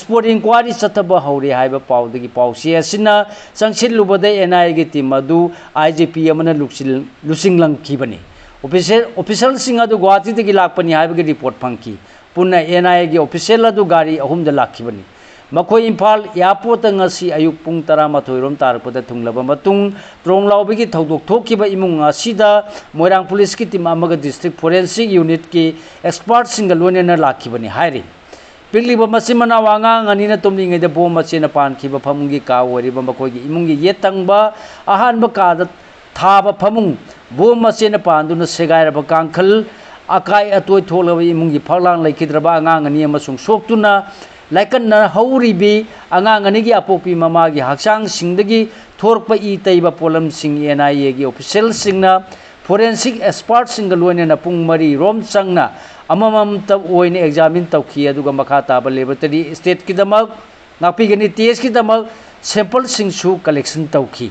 ꯁ꯭ꯄꯣꯠ ꯏꯟꯀ꯭ꯋꯥꯏꯔꯤ ꯆꯠꯊꯕ ꯍꯧꯔꯦ ꯍꯥꯏꯕ ꯄꯥꯎꯗꯒꯤ ꯄꯥꯎꯆꯦ ꯑꯁꯤꯅ ꯆꯪꯁꯤꯜꯂꯨꯕꯗ ꯑꯦꯟ ꯑꯥꯏ ꯑꯦꯒꯤ ꯇꯤꯝ ꯑꯗꯨ ꯑꯥꯏ ꯖꯤ ꯄꯤ ꯑꯃꯅ ꯂꯨꯆꯤꯜ-, ꯂꯨꯆꯤꯡꯂꯝꯈꯤꯕꯅꯤ꯫ ꯑꯣꯐꯤꯁꯦꯜ, ꯑꯣꯐꯤꯁꯦꯜꯁꯤꯡ ꯑꯗꯨ ꯒꯨꯋꯥꯍꯥꯇꯤꯗꯒꯤ ꯂꯥꯛꯄꯅꯤ ꯍꯥꯏꯕꯒꯤ ꯔꯤꯄꯣꯔꯠ ꯐꯪꯈꯤ꯫ ꯄꯨꯟꯅ ꯑꯦꯟ ꯑꯥꯏ ꯑꯦꯒꯤ ꯑꯣꯐꯤꯁꯦꯜ ꯑꯗꯨ ꯒꯥꯔꯤ ꯑꯍꯨꯝꯗ ꯂꯥꯛꯈꯤꯕꯅꯤ꯫ ꯃꯈꯣꯏ ꯏꯝꯐꯥꯜ ꯑꯦꯌꯥꯔꯄꯣꯔꯠꯇ ꯉꯁꯤ ꯑꯌꯨꯛ ꯄꯨꯡ ꯇꯔꯥꯃꯥꯊꯣꯏ ꯔꯣꯝ ꯇꯥꯔꯛꯄꯗ ꯊꯨꯡꯂꯕ ꯃꯇꯨꯡ, ꯇ꯭ꯔꯣꯡꯂꯥꯎꯕꯤꯒꯤ ꯊꯧꯗꯣꯛ ꯊꯣꯛꯈꯤꯕ ꯏꯃꯨꯡ ꯑꯁꯤꯗ ꯃꯣꯏꯔꯥꯡ ꯄꯨꯂꯤꯁꯀꯤ ꯇꯤꯝ ꯑꯃꯒ ꯗꯤꯁꯇ꯭ꯔꯤꯛ ꯐꯣꯔꯦꯟꯁꯤꯛ ꯌꯨꯅꯤꯠꯀꯤ ꯑꯦꯛꯁꯄꯥꯔꯠꯁꯤꯡꯒ ꯂꯣꯏꯅꯅ ꯂꯥꯛꯈꯤꯕꯅꯤ ꯍꯥꯏꯔꯤ꯫ ꯄꯤꯛꯂꯤꯕ ꯃꯆꯤꯟ ꯃꯅꯥꯎ ꯑꯉꯥꯡ ꯑꯅꯤꯅ ꯇꯨꯝꯂꯤꯉꯩꯗ ꯕꯣꯝ ꯃꯆꯦꯅ ꯄꯥꯟꯈꯤꯕ ꯐꯃꯨꯡꯒꯤ ꯀꯥ ꯑꯣꯏꯔꯤꯕ ꯃꯈꯣꯏꯒꯤ ꯏꯃꯨꯡꯒꯤ ꯌꯦꯠ ꯊꯪꯕ ꯑꯍꯥꯟꯕ ꯀꯥꯗ ꯊꯥꯕ ꯐꯃꯨꯡ ꯕꯣꯝ ꯃꯆꯦꯅ ꯄꯥꯟꯗꯨꯅ ꯁꯦꯒꯥꯏꯔꯕ ꯀꯥꯡꯈꯜ ꯑꯀꯥꯏ ꯑꯇꯣꯏ ꯊꯣꯛꯂꯕ ꯏꯃꯨꯡꯒꯤ ꯐꯛꯂꯥꯡ ꯂꯩꯈꯤꯗ꯭ꯔꯕ ꯑꯉꯥꯡ ꯑꯅꯤ ꯑꯃꯁꯨꯡ ꯁꯣꯛꯇꯨꯅ ꯂꯥꯏꯀꯠꯅꯍꯧꯔꯤꯕꯤ ꯑꯉꯥꯡ ꯑꯅꯤꯒꯤ ꯑꯄꯣꯛꯄꯤ ꯃꯃꯥꯒꯤ ꯍꯛꯆꯥꯡꯁꯤꯡꯗꯒꯤ ꯊꯣꯔꯛꯄ ꯏ ꯇꯩꯕ ꯄꯣꯠꯂꯝꯁꯤꯡ ꯑꯦꯟ ꯑꯥꯏ ꯑꯦꯒꯤ ꯑꯣꯐꯤꯁꯤꯌꯦꯜꯁꯤꯡꯅ ꯐꯣꯔꯦꯟꯁꯤꯛ ꯑꯦꯛꯁꯄꯥꯔꯠꯁꯤꯡꯒ ꯂꯣꯏꯅꯅ ꯄꯨꯡ ꯃꯔꯤ ꯔꯣꯝ ꯆꯪꯅ ꯑꯃꯃꯝꯇ ꯑꯣꯏꯅ ꯑꯦꯛꯖꯥꯃꯤꯟ ꯇꯧꯈꯤ꯫ ꯑꯗꯨꯒ ꯃꯈꯥ ꯇꯥꯕ ꯂꯦꯕꯣꯔꯦꯇꯔꯤ ꯁ꯭ꯇꯦꯠꯀꯤꯗꯃꯛ ꯉꯥꯛꯄꯤꯒꯅꯤ ꯇꯦꯁꯀꯤꯗꯃꯛ ꯁꯦꯝꯄꯜꯁꯤꯡꯁꯨ ꯀꯂꯦꯛꯁꯟ ꯇꯧꯈꯤ꯫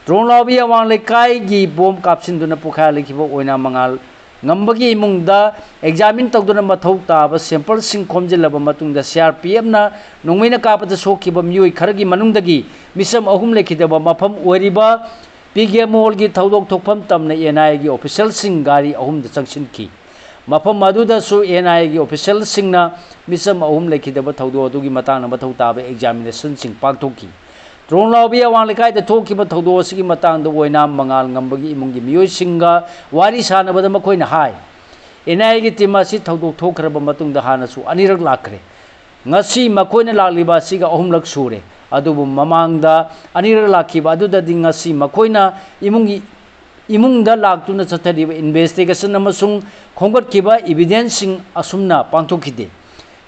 ꯇ꯭ꯔꯣꯡꯂꯥꯎꯕꯤ ꯑꯋꯥꯡ ꯂꯩꯀꯥꯏꯒꯤ ꯕꯣꯝ ꯀꯥꯞꯁꯤꯟꯗꯨꯅ ꯄꯣꯈꯥꯏꯍꯜꯂꯛꯈꯤꯕ ꯑꯣꯏꯅꯥꯝ ꯃꯉꯥꯜ ꯉꯝꯕꯒꯤ ꯏꯃꯨꯡꯗ ꯑꯦꯛꯖꯥꯃꯤꯟ ꯇꯧꯗꯨꯅ ꯃꯊꯧ ꯇꯥꯕ ꯁꯦꯝꯄꯜꯁꯤꯡ ꯈꯣꯝꯖꯤꯜꯂꯕ ꯃꯇꯨꯡꯗ ꯁꯤ ꯑꯥꯔ ꯄꯤ ꯑꯦꯐꯅ ꯅꯣꯡꯃꯩꯅ ꯀꯥꯞꯄꯗ ꯁꯣꯛꯈꯤꯕ ꯃꯤꯑꯣꯏ ꯈꯔꯒꯤ ꯃꯅꯨꯡꯗꯒꯤ ꯃꯤꯆꯝ ꯑꯍꯨꯝ ꯂꯩꯈꯤꯗꯕ ꯃꯐꯝ ꯑꯣꯏꯔꯤꯕ ꯄꯤ ꯀꯦ ꯃꯣꯜꯒꯤ ꯊꯧꯗꯣꯛ ꯊꯣꯛꯐꯝ ꯇꯝꯅ ꯑꯦꯟ ꯑꯥꯏ ꯑꯦꯒꯤ ꯑꯣꯐꯤꯁꯤꯌꯦꯜꯁꯤꯡ ꯒꯥꯔꯤ ꯑꯍꯨꯝꯗ ꯆꯪꯁꯤꯟꯈꯤ꯫ ꯃꯐꯝ ꯑꯗꯨꯗꯁꯨ ꯑꯦꯟ ꯑꯥꯏ ꯑꯦꯒꯤ ꯑꯣꯐꯤꯁꯤꯌꯦꯜꯁꯤꯡꯅ ꯃꯤꯆꯝ ꯑꯍꯨꯝ ꯂꯩꯈꯤꯗꯕ ꯊꯧꯗꯣꯛ ꯑꯗꯨꯒꯤ ꯃꯇꯥꯡꯗ ꯃꯊꯧ ꯇꯥꯕ ꯑꯦꯛꯖꯥꯃꯤꯅꯦꯁꯟꯁꯤꯡ ꯄꯥꯡꯊꯣꯛꯈꯤ꯫ ꯇ꯭ꯔꯣꯡꯂꯥꯎꯕꯤ ꯑꯋꯥꯡ ꯂꯩꯀꯥꯏꯗ ꯊꯣꯛꯈꯤꯕ ꯊꯧꯗꯣꯛ ꯑꯁꯤꯒꯤ ꯃꯇꯥꯡꯗ ꯑꯣꯏꯅꯥꯝ ꯃꯉꯥꯜ ꯉꯝꯕꯒꯤ ꯏꯃꯨꯡꯒꯤ ꯃꯤꯑꯣꯏꯁꯤꯡꯒ ꯋꯥꯔꯤ ꯁꯥꯟꯅꯕꯗ ꯃꯈꯣꯏꯅ ꯍꯥꯏ, ꯑꯦꯟ ꯑꯥꯏ ꯑꯦꯒꯤ ꯇꯤꯝ ꯑꯁꯤ ꯊꯧꯗꯣꯛ ꯊꯣꯛꯈ꯭ꯔꯕ ꯃꯇꯨꯡꯗ ꯍꯥꯟꯅꯁꯨ ꯑꯅꯤꯔꯛ ꯂꯥꯛꯈ꯭ꯔꯦ꯫ ꯉꯁꯤ ꯃꯈꯣꯏꯅ ꯂꯥꯛꯂꯤꯕ ꯑꯁꯤꯒ ꯑꯍꯨꯝꯂꯛ ꯁꯨꯔꯦ꯫ ꯑꯗꯨꯕꯨ ꯃꯃꯥꯡꯗ ꯑꯅꯤꯔꯛ ꯂꯥꯛꯈꯤꯕ ꯑꯗꯨꯗꯗꯤ ꯉꯁꯤ ꯃꯈꯣꯏꯅ ꯏꯃꯨꯡꯒꯤ, ꯏꯃꯨꯡꯗ ꯂꯥꯛꯇꯨꯅ ꯆꯠꯊꯔꯤꯕ ꯏꯟꯚꯦꯁꯇꯤꯒꯦꯁꯟ ꯑꯃꯁꯨꯡ ꯈꯣꯝꯒꯠꯈꯤꯕ ꯏꯚꯤꯗꯦꯟꯁꯁꯤꯡ ꯑꯁꯨꯝꯅ ꯄꯥꯡꯊꯣꯛꯈꯤꯗꯦ꯫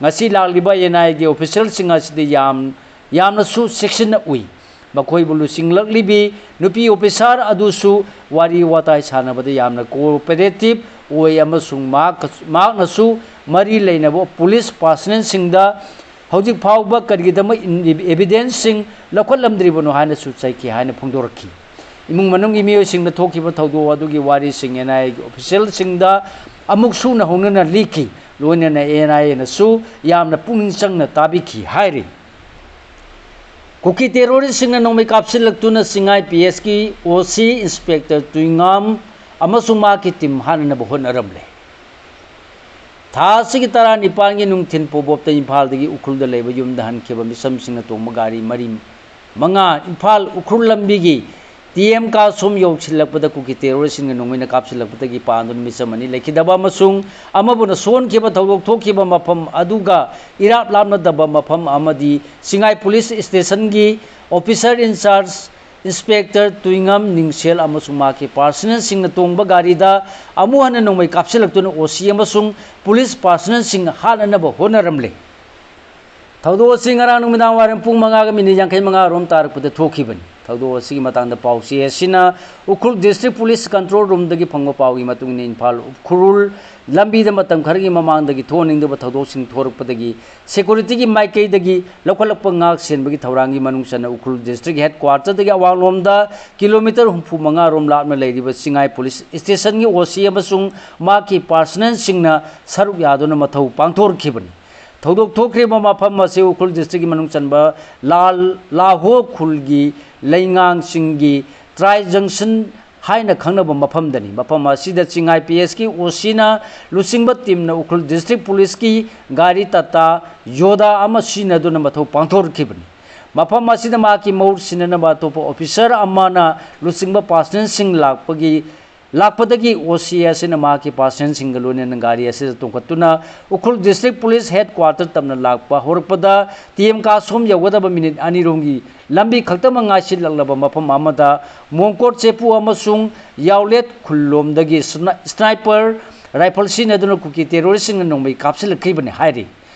ꯉꯁꯤ ꯂꯥꯛꯂꯤꯕ ꯑꯦꯟ ꯑꯥꯏ ꯑꯦꯒꯤ ꯑꯣꯐꯤꯁꯤꯌꯦꯜꯁꯤꯡ ꯑꯁꯤꯗꯤ ꯌꯥꯝ, ꯌꯥꯝꯅꯁꯨ ꯆꯦꯛꯁꯤꯟꯅ ꯎꯏ꯫ ꯃꯈꯣꯏꯕꯨ ꯂꯨꯆꯤꯡꯂꯛꯂꯤꯕꯤ ꯅꯨꯄꯤ ꯑꯣꯐꯤꯁꯥꯔ ꯑꯗꯨꯁꯨ ꯋꯥꯔꯤ ꯋꯥꯇꯥꯏ ꯁꯥꯟꯅꯕꯗ ꯌꯥꯝꯅ ꯀꯣꯑꯣꯄꯔꯦꯇꯤꯚ ꯑꯣꯏ ꯑꯃꯁꯨꯡ ꯃꯍꯥꯛ, ꯃꯍꯥꯛꯅꯁꯨ ꯃꯔꯤ ꯂꯩꯅꯕ ꯄꯨꯂꯤꯁ ꯄꯥꯔꯁꯅꯦꯜꯁꯤꯡꯗ ꯍꯧꯖꯤꯛ ꯐꯥꯎꯕ ꯀꯔꯤꯒꯤꯗꯃꯛ ꯏꯟ-, ꯏꯚꯤꯗꯦꯟꯁꯁꯤꯡ ꯂꯧꯈꯠꯂꯝꯗ꯭ꯔꯤꯕꯅꯣ ꯍꯥꯏꯅꯁꯨ ꯆꯩꯈꯤ ꯍꯥꯏꯅ ꯐꯣꯡꯗꯣꯔꯛꯈꯤ꯫ ꯏꯃꯨꯡ ꯃꯅꯨꯡꯒꯤ ꯃꯤꯑꯣꯏꯁꯤꯡꯅ ꯊꯣꯛꯈꯤꯕ ꯊꯧꯗꯣꯛ ꯑꯗꯨꯒꯤ ꯋꯥꯔꯤꯁꯤꯡ ꯑꯦꯟ ꯑꯥꯏ ꯑꯦꯒꯤ ꯑꯣꯐꯤꯁꯤꯌꯦꯜꯁꯤꯡꯗ ꯑꯃꯨꯛ ꯁꯨꯅ ꯍꯧꯅꯅ ꯂꯤꯈꯤ, ꯂꯣꯏꯅꯅ ꯑꯦꯟ ꯑꯥꯏ ꯑꯦꯅꯁꯨ ꯌꯥꯝꯅ ꯄꯨꯛꯅꯤꯡ ꯆꯪꯅ ꯇꯥꯕꯤꯈꯤ ꯍꯥꯏꯔꯤ꯫ ꯀꯨꯀꯤ ꯇꯦꯔꯣꯔꯤꯁꯁꯤꯡꯅ ꯅꯣꯡꯃꯩ ꯀꯥꯞꯁꯤꯜꯂꯛꯇꯨꯅ ꯆꯤꯡꯉꯥꯏ ꯄꯤ ꯑꯦꯁꯀꯤ ꯑꯣ ꯁꯤ ꯏꯟꯁꯄꯦꯛꯇꯔ ꯇꯨꯏꯉꯥꯝ ꯑꯃꯁꯨꯡ ꯃꯍꯥꯛꯀꯤ ꯇꯤꯝ ꯍꯥꯠꯅꯅꯕ ꯍꯣꯠꯅꯔꯝꯂꯦ꯫ ꯊꯥ ꯑꯁꯤꯒꯤ ꯇꯔꯥꯅꯤꯄꯥꯟꯒꯤ ꯅꯨꯡꯊꯤꯜ ꯄꯣꯕꯣꯞꯇ ꯏꯝꯐꯥꯜꯗꯒꯤ ꯎꯈ꯭ꯔꯨꯜꯗ ꯂꯩꯕ ꯌꯨꯝꯗ ꯍꯟꯈꯤꯕ ꯃꯤꯆꯝꯁꯤꯡꯅ ꯇꯣꯡꯕ ꯒꯥꯔꯤ ꯃꯔꯤ, ꯃꯉꯥ ꯏꯝꯐꯥꯜ ꯎꯈ꯭ꯔꯨꯜ ꯂꯝꯕꯤꯒꯤ ꯇꯤ ꯑꯦꯝ ꯀꯥꯁꯨꯝ ꯌꯧꯁꯤꯜꯂꯛꯄꯗ ꯀꯨꯀꯤ ꯇꯦꯔꯣꯔꯤꯁꯁꯤꯡꯅ ꯅꯣꯡꯃꯩꯅ ꯀꯥꯞꯁꯤꯜꯂꯛꯄꯗꯒꯤ ꯄꯥꯟꯗꯨꯅ ꯃꯤꯆꯝ ꯑꯅꯤ ꯂꯩꯈꯤꯗꯕ ꯑꯃꯁꯨꯡ ꯑꯃꯕꯨꯅ ꯁꯣꯟꯈꯤꯕ ꯊꯧꯗꯣꯛ ꯊꯣꯛꯈꯤꯕ ꯃꯐꯝ ꯑꯗꯨꯒ ꯏꯔꯥꯞ ꯂꯥꯞꯅꯗꯕ ꯃꯐꯝ ꯑꯃꯗꯤ ꯁꯤꯡꯉꯥꯏ ꯄꯨꯂꯤꯁ ꯁ꯭ꯇꯦꯁꯟꯒꯤ ꯑꯣꯐꯤꯁꯔ ꯏꯟꯆꯥꯔꯖ ꯏꯟꯁꯄꯦꯛꯇꯔ ꯇꯨꯏꯉꯝ ꯅꯤꯡꯁꯦꯜ ꯑꯃꯁꯨꯡ ꯃꯍꯥꯛꯀꯤ ꯄꯥꯔꯁꯅꯦꯜꯁꯤꯡꯅ ꯇꯣꯡꯕ ꯒꯥꯔꯤꯗ ꯑꯃꯨꯛ ꯍꯟꯅ ꯅꯣꯡꯃꯩ ꯀꯥꯞꯁꯤꯜꯂꯛꯇꯨꯅ ꯑꯣ ꯁꯤ ꯑꯃꯁꯨꯡ ꯄꯨꯂꯤꯁ ꯄꯥꯔꯁꯅꯦꯜꯁꯤꯡ ꯍꯥꯠꯅꯅꯕ ꯍꯣꯠꯅꯔꯝꯂꯦ꯫ ꯊꯧꯗꯣꯛ ꯑꯁꯤ ꯉꯔꯥꯡ ꯅꯨꯃꯤꯗꯥꯡ ꯋꯥꯏꯔꯝ ꯄꯨꯡ ꯃꯉꯥꯒ ꯃꯤꯅꯤꯠ ꯌꯥꯡꯈꯩ ꯃꯉꯥ ꯔꯣꯝ ꯇꯥꯔꯛꯄꯗ ꯊꯣꯛꯈꯤꯕꯅꯤ꯫ ꯊꯧꯗꯣꯛ ꯑꯁꯤꯒꯤ ꯃꯇꯥꯡꯗ ꯄꯥꯎ ꯆꯦ ꯑꯁꯤꯅ ꯎꯈ꯭ꯔꯨꯜ ꯗꯤꯁꯇ꯭ꯔꯤꯛ ꯄꯨꯂꯤꯁ ꯀꯟꯇ꯭ꯔꯣꯜ ꯔꯨꯝꯗꯒꯤ ꯐꯪꯕ ꯄꯥꯎꯒꯤ ꯃꯇꯨꯡ ꯏꯟꯅ ꯏꯝꯐꯥꯜ ꯎꯈ꯭ꯔꯨꯜ ꯂꯝꯕꯤꯗ ꯃꯇꯝ ꯈꯔꯒꯤ ꯃꯃꯥꯡꯗꯒꯤ ꯊꯣꯛꯍꯟꯅꯤꯡꯗꯕ ꯊꯧꯗꯣꯛꯁꯤꯡ ꯊꯣꯔꯛꯄꯗꯒꯤ ꯁꯦꯀ꯭ꯌꯨꯔꯤꯇꯤꯒꯤ ꯃꯥꯏꯀꯩꯗꯒꯤ ꯂꯧꯈꯠꯂꯛꯄ ꯉꯥꯛ ꯁꯦꯟꯕꯒꯤ ꯊꯧꯔꯥꯡꯒꯤ ꯃꯅꯨꯡ ꯆꯟꯅ ꯎꯈ꯭ꯔꯨꯜ ꯗꯤꯁꯇ꯭ꯔꯤꯛ ꯍꯦꯗ ꯀ꯭ꯋꯥꯔꯇꯔꯗꯒꯤ ꯑꯋꯥꯡꯂꯣꯝꯗ ꯀꯤꯂꯣꯃꯤꯇꯔ ꯍꯨꯝꯐꯨ ꯃꯉꯥ ꯔꯣꯝ ꯂꯥꯞꯅ ꯂꯩꯔꯤꯕ ꯆꯤꯡꯉꯥꯏ ꯄꯨꯂꯤꯁ ꯁ꯭ꯇꯦꯁꯟꯒꯤ ꯑꯣ ꯁꯤ ꯑꯃꯁꯨꯡ ꯃꯍꯥꯛꯀꯤ ꯄꯥꯔꯁꯅꯦꯜꯁꯤꯡꯅ ꯁꯔꯨꯛ ꯌꯥꯗꯨꯅ ꯃꯊꯧ ꯄꯥꯡꯊꯣꯔꯛꯈꯤꯕꯅꯤ꯫ ꯊꯧꯗꯣꯛ ꯊꯣꯛꯈ꯭ꯔꯤꯕ ꯃꯐꯝ ꯑꯁꯤ ꯎꯈ꯭ꯔꯨꯜ ꯗꯤꯁꯇ꯭ꯔꯤꯛꯀꯤ ꯃꯅꯨꯡ ꯆꯟꯕ ꯂꯥꯜ ꯂꯥꯍꯣ ꯈꯨꯜꯒꯤ ꯂꯩꯉꯥꯡꯁꯤꯡꯒꯤ ꯇ꯭ꯔꯥꯏ ꯖꯪꯁꯟ ꯍꯥꯏꯅ ꯈꯪꯅꯕ ꯃꯐꯝꯗꯅꯤ꯫ ꯃꯐꯝ ꯑꯁꯤꯗ ꯆꯤꯡꯉꯥꯏ ꯄꯤ ꯑꯦꯁꯀꯤ ꯑꯣ ꯁꯤꯅ ꯂꯨꯆꯤꯡꯕ ꯇꯤꯝꯅ ꯎꯈ꯭ꯔꯨꯜ ꯗꯤꯁꯇ꯭ꯔꯤꯛ ꯄꯨꯂꯤꯁꯀꯤ ꯒꯥꯔꯤ ꯇꯥꯇꯥ ꯌꯣꯗꯥ ꯑꯃ ꯁꯤꯖꯤꯟꯅꯗꯨꯅ ꯃꯊꯧ ꯄꯥꯡꯊꯣꯔꯛꯈꯤꯕꯅꯤ꯫ ꯃꯐꯝ ꯑꯁꯤꯗ ꯃꯍꯥꯛꯀꯤ ꯃꯍꯨꯠ ꯁꯤꯟꯅꯅꯕ ꯑꯇꯣꯞꯄ ꯑꯣꯐꯤꯁꯔ ꯑꯃꯅ ꯂꯨꯆꯤꯡꯕ ꯄꯥꯔꯁꯅꯦꯜꯁꯤꯡ ꯂꯥꯛꯄꯒꯤ ꯂꯥꯛꯄꯗꯒꯤ ꯑꯣ ꯁꯤ ꯑꯁꯤꯅ ꯃꯍꯥꯛꯀꯤ ꯄꯥꯔꯁꯅꯦꯜꯁꯤꯡꯒ ꯂꯣꯏꯅꯅ ꯒꯥꯔꯤ ꯑꯁꯤꯗ ꯇꯣꯡꯈꯠꯇꯨꯅ Ukhrul district police head quarter ꯇꯝꯅ ꯂꯥꯛꯄ ꯍꯧꯔꯛꯄꯗ ꯇꯤ ꯑꯦꯝ ꯀꯥꯁꯣꯝ ꯌꯧꯒꯗꯕ ꯃꯤꯅꯤꯠ ꯑꯅꯤꯔꯣꯝꯒꯤ ꯂꯝꯕꯤ ꯈꯛꯇꯃꯛ ꯉꯥꯏꯁꯤꯜꯂꯛꯂꯕ ꯃꯐꯝ ꯑꯃꯗ ꯃꯣꯡꯀꯣꯠ ꯆꯦꯄꯨ ꯑꯃꯁꯨꯡ ꯌꯥꯎꯂꯦꯠ ꯈꯨꯜꯂꯣꯝꯗꯒꯤ ꯁꯅꯥ-, ꯁ꯭ꯅꯥꯏꯄꯔ ꯔꯥꯏꯐꯜ ꯁꯤꯖꯤꯟꯅꯗꯨꯅ ꯀꯨꯀꯤ ꯇꯦꯔꯣꯔꯤꯁꯁꯤꯡꯅ ꯅꯣꯡꯃꯩ ꯀꯥꯞꯁꯤꯜꯂꯛꯈꯤꯕꯅꯤ ꯍꯥꯏꯔꯤ꯫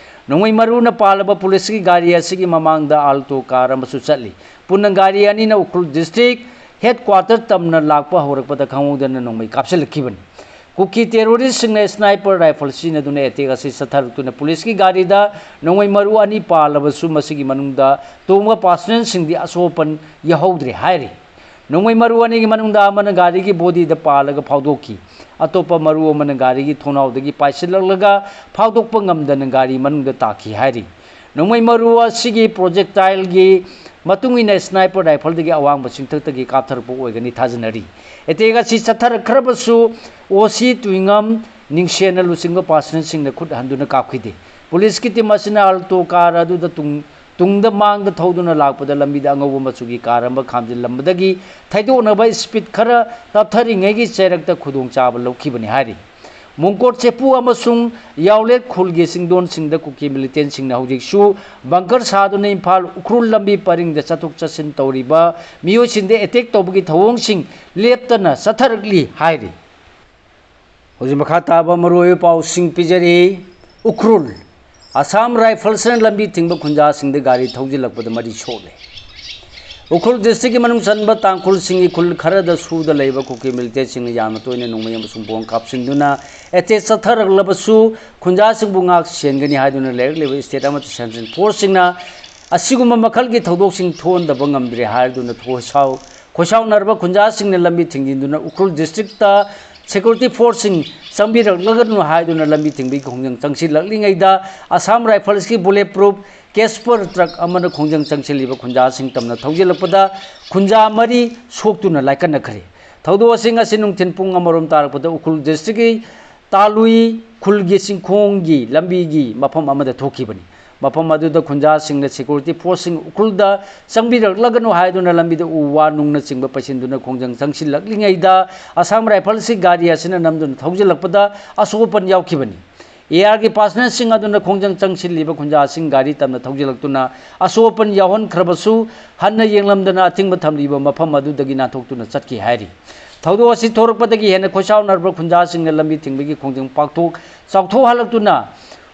ꯅꯣꯡꯃꯩ ꯃꯔꯨꯅ ꯄꯥꯜꯂꯕ ꯄꯨꯂꯤꯁꯀꯤ ꯒꯥꯔꯤ ꯑꯁꯤꯒꯤ ꯃꯃꯥꯡꯗ ꯑꯥꯜꯇꯣ ꯀꯥꯔ ꯑꯃꯁꯨ ꯆꯠꯂꯤ꯫ ꯄꯨꯟꯅ ꯒꯥꯔꯤ ꯑꯅꯤꯅ ꯎꯈ꯭ꯔꯨꯜ ꯗꯤꯁꯇ꯭ꯔꯤꯛ ꯍꯦꯗ ꯀ꯭ꯋꯥꯔꯇꯔ ꯇꯝꯅ ꯂꯥꯛꯄ ꯍꯧꯔꯛꯄꯗ ꯈꯪꯍꯧꯗꯅ ꯅꯣꯡꯃꯩ ꯀꯥꯞꯁꯤꯜꯂꯛꯈꯤꯕꯅꯤ꯫ ꯀꯨꯀꯤ ꯇꯦꯔꯣꯔꯤꯁꯁꯤꯡꯅ ꯁ꯭ꯅꯥꯏꯄꯔ ꯔꯥꯏꯐꯜ ꯁꯤꯖꯤꯟꯅꯗꯨꯅ ꯑꯦꯇꯦꯛ ꯑꯁꯤ ꯆꯠꯊꯔꯛꯇꯨꯅ ꯄꯨꯂꯤꯁꯀꯤ ꯒꯥꯔꯤꯗ ꯅꯣꯡꯃꯩ ꯃꯔꯨ ꯑꯅꯤ ꯄꯥꯜꯂꯕꯁꯨ ꯃꯁꯤꯒꯤ ꯃꯅꯨꯡꯗ ꯇꯣꯡꯕ ꯄꯥꯁꯦꯟꯖꯔꯁꯤꯡꯗꯤ ꯑꯁꯣꯛ ꯑꯄꯟ ꯌꯥꯎꯍꯧꯗ꯭ꯔꯦ ꯍꯥꯏꯔꯤ꯫ ꯅꯣꯡꯃꯩ ꯃꯔꯨ ꯑꯅꯤꯒꯤ ꯃꯅꯨꯡꯗ ꯑꯃꯅ ꯒꯥꯔꯤꯒꯤ ꯕꯣꯗꯤꯗ ꯄꯥꯜꯂꯒ ꯐꯥꯎꯗꯣꯛꯈꯤ꯫ ꯑꯇꯣꯞꯄ ꯃꯔꯨ ꯑꯃꯅ ꯒꯥꯔꯤꯒꯤ ꯊꯣꯡꯅꯥꯎꯗꯒꯤ ꯄꯥꯏꯁꯤꯜꯂꯛꯂꯒ ꯐꯥꯎꯗꯣꯛꯄ ꯉꯝꯗꯅ ꯒꯥꯔꯤ ꯃꯅꯨꯡꯗ ꯇꯥꯈꯤ ꯍꯥꯏꯔꯤ꯫ ꯅꯣꯡꯃꯩ ꯃꯔꯨ ꯑꯁꯤꯒꯤ ꯄ꯭ꯔꯣꯖꯦꯛꯇꯥꯏꯜꯒꯤ ꯃꯇꯨꯡ ꯏꯟꯅ ꯁ꯭ꯅꯥꯏꯄꯔ ꯔꯥꯏꯐꯜꯗꯒꯤ ꯑꯋꯥꯡꯕ ꯆꯤꯡꯊꯛꯇꯒꯤ ꯀꯥꯞꯊꯔꯛꯄ ꯑꯣꯏꯒꯅꯤ ꯊꯥꯖꯅꯔꯤ꯫ ꯑꯦꯇꯦꯛ ꯑꯁꯤ ꯆꯠꯊꯔꯛꯈ꯭ꯔꯕꯁꯨ ꯑꯣ ꯁꯤ ꯇꯨꯏꯉꯝ ꯅꯤꯡꯁꯦꯟꯅ ꯂꯨꯆꯤꯡꯕ ꯄꯥꯁꯦꯟꯖꯔꯁꯤꯡꯅ ꯈꯨꯠ ꯍꯟꯗꯨꯅ ꯀꯥꯞꯈꯤꯗꯦ꯫ ꯄꯨꯂꯤꯁꯀꯤ ꯇꯤꯝ ꯑꯁꯤꯅ ꯑꯜꯇꯣ ꯀꯥꯔ ꯑꯗꯨꯗ ꯇꯨꯡ ꯇꯨꯡꯗ ꯃꯥꯡꯗ ꯊꯧꯗꯨꯅ ꯂꯥꯛꯄꯗ ꯂꯝꯕꯤꯗ ꯑꯉꯧꯕ ꯃꯆꯨꯒꯤ ꯀꯥꯔ ꯑꯃ ꯈꯥꯝꯖꯤꯜꯂꯝꯕꯗꯒꯤ ꯊꯩꯗꯣꯛꯅꯕ ꯁ꯭ꯄꯤꯗ ꯈꯔ ꯇꯞꯊꯔꯤꯉꯩꯒꯤ ꯆꯩꯔꯛꯇ ꯈꯨꯗꯣꯡꯆꯥꯕ ꯂꯧꯈꯤꯕꯅꯤ ꯍꯥꯏꯔꯤ꯫ ꯃꯣꯡꯀꯣꯠ ꯆꯦꯄꯨ ꯑꯃꯁꯨꯡ ꯌꯥꯎꯂꯦꯠ ꯈꯨꯜꯒꯤ ꯆꯤꯡꯗꯣꯟꯁꯤꯡꯗ ꯀꯨꯀꯤ ꯃꯤꯂꯤꯇꯦꯟꯁꯤꯡꯅ ꯍꯧꯖꯤꯛꯁꯨ ꯕꯪꯀꯔ ꯁꯥꯗꯨꯅ ꯏꯝꯐꯥꯜ ꯎꯈ꯭ꯔꯨꯜ ꯂꯝꯕꯤ ꯄꯔꯤꯡꯗ ꯆꯠꯊꯣꯛ ꯆꯠꯁꯤꯟ ꯇꯧꯔꯤꯕ ꯃꯤꯑꯣꯏꯁꯤꯡꯗ ꯑꯦꯇꯦꯛ ꯇꯧꯕꯒꯤ ꯊꯧꯑꯣꯡꯁꯤꯡ ꯂꯦꯞꯇꯅ ꯆꯠꯊꯔꯛꯂꯤ ꯍꯥꯏꯔꯤ꯫ ꯍꯧꯖꯤꯛ ꯃꯈꯥ ꯇꯥꯕ ꯃꯔꯨꯑꯣꯏꯕ ꯄꯥꯎꯁꯤꯡ ꯄꯤꯖꯔꯤ꯫ ꯎꯈ꯭ꯔꯨꯜ, ꯑꯁꯥꯝ ꯔꯥꯏꯐꯜꯁꯅ ꯂꯝꯕꯤ ꯊꯤꯡꯕ ꯈꯨꯟꯖꯥꯁꯤꯡꯗ ꯒꯥꯔꯤ ꯊꯧꯖꯤꯜꯂꯛꯄꯗ ꯃꯔꯤ ꯁꯣꯛꯂꯦ꯫ ꯎꯈ꯭ꯔꯨꯜ ꯗꯤꯁꯇ꯭ꯔꯤꯛꯀꯤ ꯃꯅꯨꯡ ꯆꯟꯕ ꯇꯥꯡꯈꯨꯜꯁꯤꯡꯒꯤ ꯈꯨꯜ ꯈꯔꯗ ꯁꯨꯗ ꯂꯩꯕ ꯀꯨꯀꯤ ꯃꯤꯂꯤꯇꯦꯟꯁꯤꯡꯅ ꯌꯥꯝꯅ ꯇꯣꯏꯅ ꯅꯣꯡꯃꯩ ꯑꯃꯁꯨꯡ ꯕꯣꯝ ꯀꯥꯞꯁꯤꯟꯗꯨꯅ ꯑꯦꯇꯦꯛ ꯆꯠꯊꯔꯛꯂꯕꯁꯨ, ꯈꯨꯟꯖꯥꯁꯤꯡꯕꯨ ꯉꯥꯛ ꯁꯦꯟꯒꯅꯤ ꯍꯥꯏꯗꯨꯅ ꯂꯩꯔꯛꯂꯤꯕ ꯁ꯭ꯇꯦꯠ ꯑꯃꯗꯤ ꯁꯦꯟꯇ꯭ꯔꯦꯜ ꯐꯣꯔꯁꯁꯤꯡꯅ ꯑꯁꯤꯒꯨꯝꯕ ꯃꯈꯜꯒꯤ ꯊꯧꯗꯣꯛꯁꯤꯡ ꯊꯣꯛꯍꯟꯗꯕ ꯉꯝꯗ꯭ꯔꯦ ꯍꯥꯏꯗꯨꯅ ꯈꯣꯏꯁꯥꯎ-, ꯈꯣꯏꯁꯥꯎꯅꯔꯕ ꯈꯨꯟꯖꯥꯁꯤꯡꯅ ꯂꯝꯕꯤ ꯊꯤꯡꯖꯤꯟꯗꯨꯅ ꯎꯈ꯭ꯔꯨꯜ ꯗꯤꯁꯇ꯭ꯔꯤꯛꯇ ꯁꯦꯀ꯭ꯌꯨꯔꯤꯇꯤ ꯐꯣꯔꯁꯁꯤꯡ ꯆꯪꯕꯤꯔꯛꯂꯒꯅꯨ ꯍꯥꯏꯗꯨꯅ ꯂꯝꯕꯤ ꯊꯤꯡꯕꯒꯤ ꯈꯣꯡꯖꯪ ꯆꯪꯁꯤꯜꯂꯛꯂꯤꯉꯩꯗ, ꯑꯁꯥꯝ ꯔꯥꯏꯐꯜꯁꯀꯤ ꯕꯨꯂꯦꯠ ꯄ꯭ꯔꯨꯐ ꯀꯦꯁꯄꯔ ꯇ꯭ꯔꯛ ꯑꯃꯅ ꯈꯣꯡꯖꯪ ꯆꯪꯁꯤꯜꯂꯤꯕ ꯈꯨꯟꯖꯥꯁꯤꯡ ꯇꯝꯅ ꯊꯧꯖꯤꯜꯂꯛꯄꯗ ꯈꯨꯟꯖꯥ ꯃꯔꯤ ꯁꯣꯛꯇꯨꯅ ꯂꯥꯏꯀꯠꯅꯈ꯭ꯔꯦ꯫ ꯊꯧꯗꯣꯛ ꯑꯁꯤ ꯉꯁꯤ ꯅꯨꯡꯊꯤꯜ ꯄꯨꯡ ꯑꯃꯔꯣꯝ ꯇꯥꯔꯛꯄꯗ ꯎꯈ꯭ꯔꯨꯜ ꯗꯤꯁꯇ꯭ꯔꯤꯛꯀꯤ ꯇꯥꯂꯨꯏ ꯈꯨꯜꯒꯤ ꯆꯤꯡꯈꯣꯡꯒꯤ ꯂꯝꯕꯤꯒꯤ ꯃꯐꯝ ꯑꯃꯗ ꯊꯣꯛꯈꯤꯕꯅꯤ꯫ ꯃꯐꯝ ꯑꯗꯨꯗ ꯈꯨꯟꯖꯥꯁꯤꯡꯅ ꯁꯦꯀ꯭ꯌꯨꯔꯤꯇꯤ ꯐꯣꯔꯁꯁꯤꯡ ꯎꯈ꯭ꯔꯨꯜꯗ ꯆꯪꯕꯤꯔꯛꯂꯒꯅꯨ ꯍꯥꯏꯗꯨꯅ ꯂꯝꯕꯤꯗ ꯎ ꯋꯥ ꯅꯨꯡꯅꯆꯤꯡꯕ ꯄꯩꯁꯤꯟꯗꯨꯅ ꯈꯣꯡꯖꯪ ꯆꯪꯁꯤꯜꯂꯛꯂꯤꯉꯩꯗ ꯑꯁꯥꯝ ꯔꯥꯏꯐꯜꯁꯀꯤ ꯒꯥꯔꯤ ꯑꯁꯤꯅ ꯅꯝꯗꯨꯅ ꯊꯧꯖꯤꯜꯂꯛꯄꯗ ꯑꯁꯣꯛ ꯑꯄꯟ ꯌꯥꯎꯈꯤꯕꯅꯤ꯫ ꯑꯦ ꯑꯥꯔꯒꯤ ꯄꯥꯔꯁꯅꯦꯜꯁꯤꯡ ꯑꯗꯨꯅ ꯈꯣꯡꯖꯪ ꯆꯪꯁꯤꯜꯂꯤꯕ ꯈꯨꯟꯖꯥꯁꯤꯡ ꯒꯥꯔꯤ ꯇꯝꯅ ꯊꯧꯖꯤꯜꯂꯛꯇꯨꯅ ꯑꯁꯣꯛ ꯑꯄꯟ ꯌꯥꯎꯍꯟꯈ꯭ꯔꯕꯁꯨ, ꯍꯟꯅ ꯌꯦꯡꯂꯝꯗꯅ ꯑꯊꯤꯡꯕ ꯊꯝꯂꯤꯕ ꯃꯐꯝ ꯑꯗꯨꯗꯒꯤ ꯅꯥꯟꯊꯣꯛꯇꯨꯅ ꯆꯠꯈꯤ ꯍꯥꯏꯔꯤ꯫ ꯊꯧꯗꯣꯛ ꯑꯁꯤ ꯊꯣꯔꯛꯄꯗꯒꯤ ꯍꯦꯟꯅ ꯈꯣꯏꯁꯥꯎꯅꯔꯕ ꯈꯨꯟꯖꯥꯁꯤꯡꯅ ꯂꯝꯕꯤ ꯊꯤꯡꯕꯒꯤ ꯈꯣꯡꯖꯪ ꯄꯥꯛꯊꯣꯛ ꯆꯥꯎꯊꯣꯛꯍꯜꯂꯛꯇꯨꯅ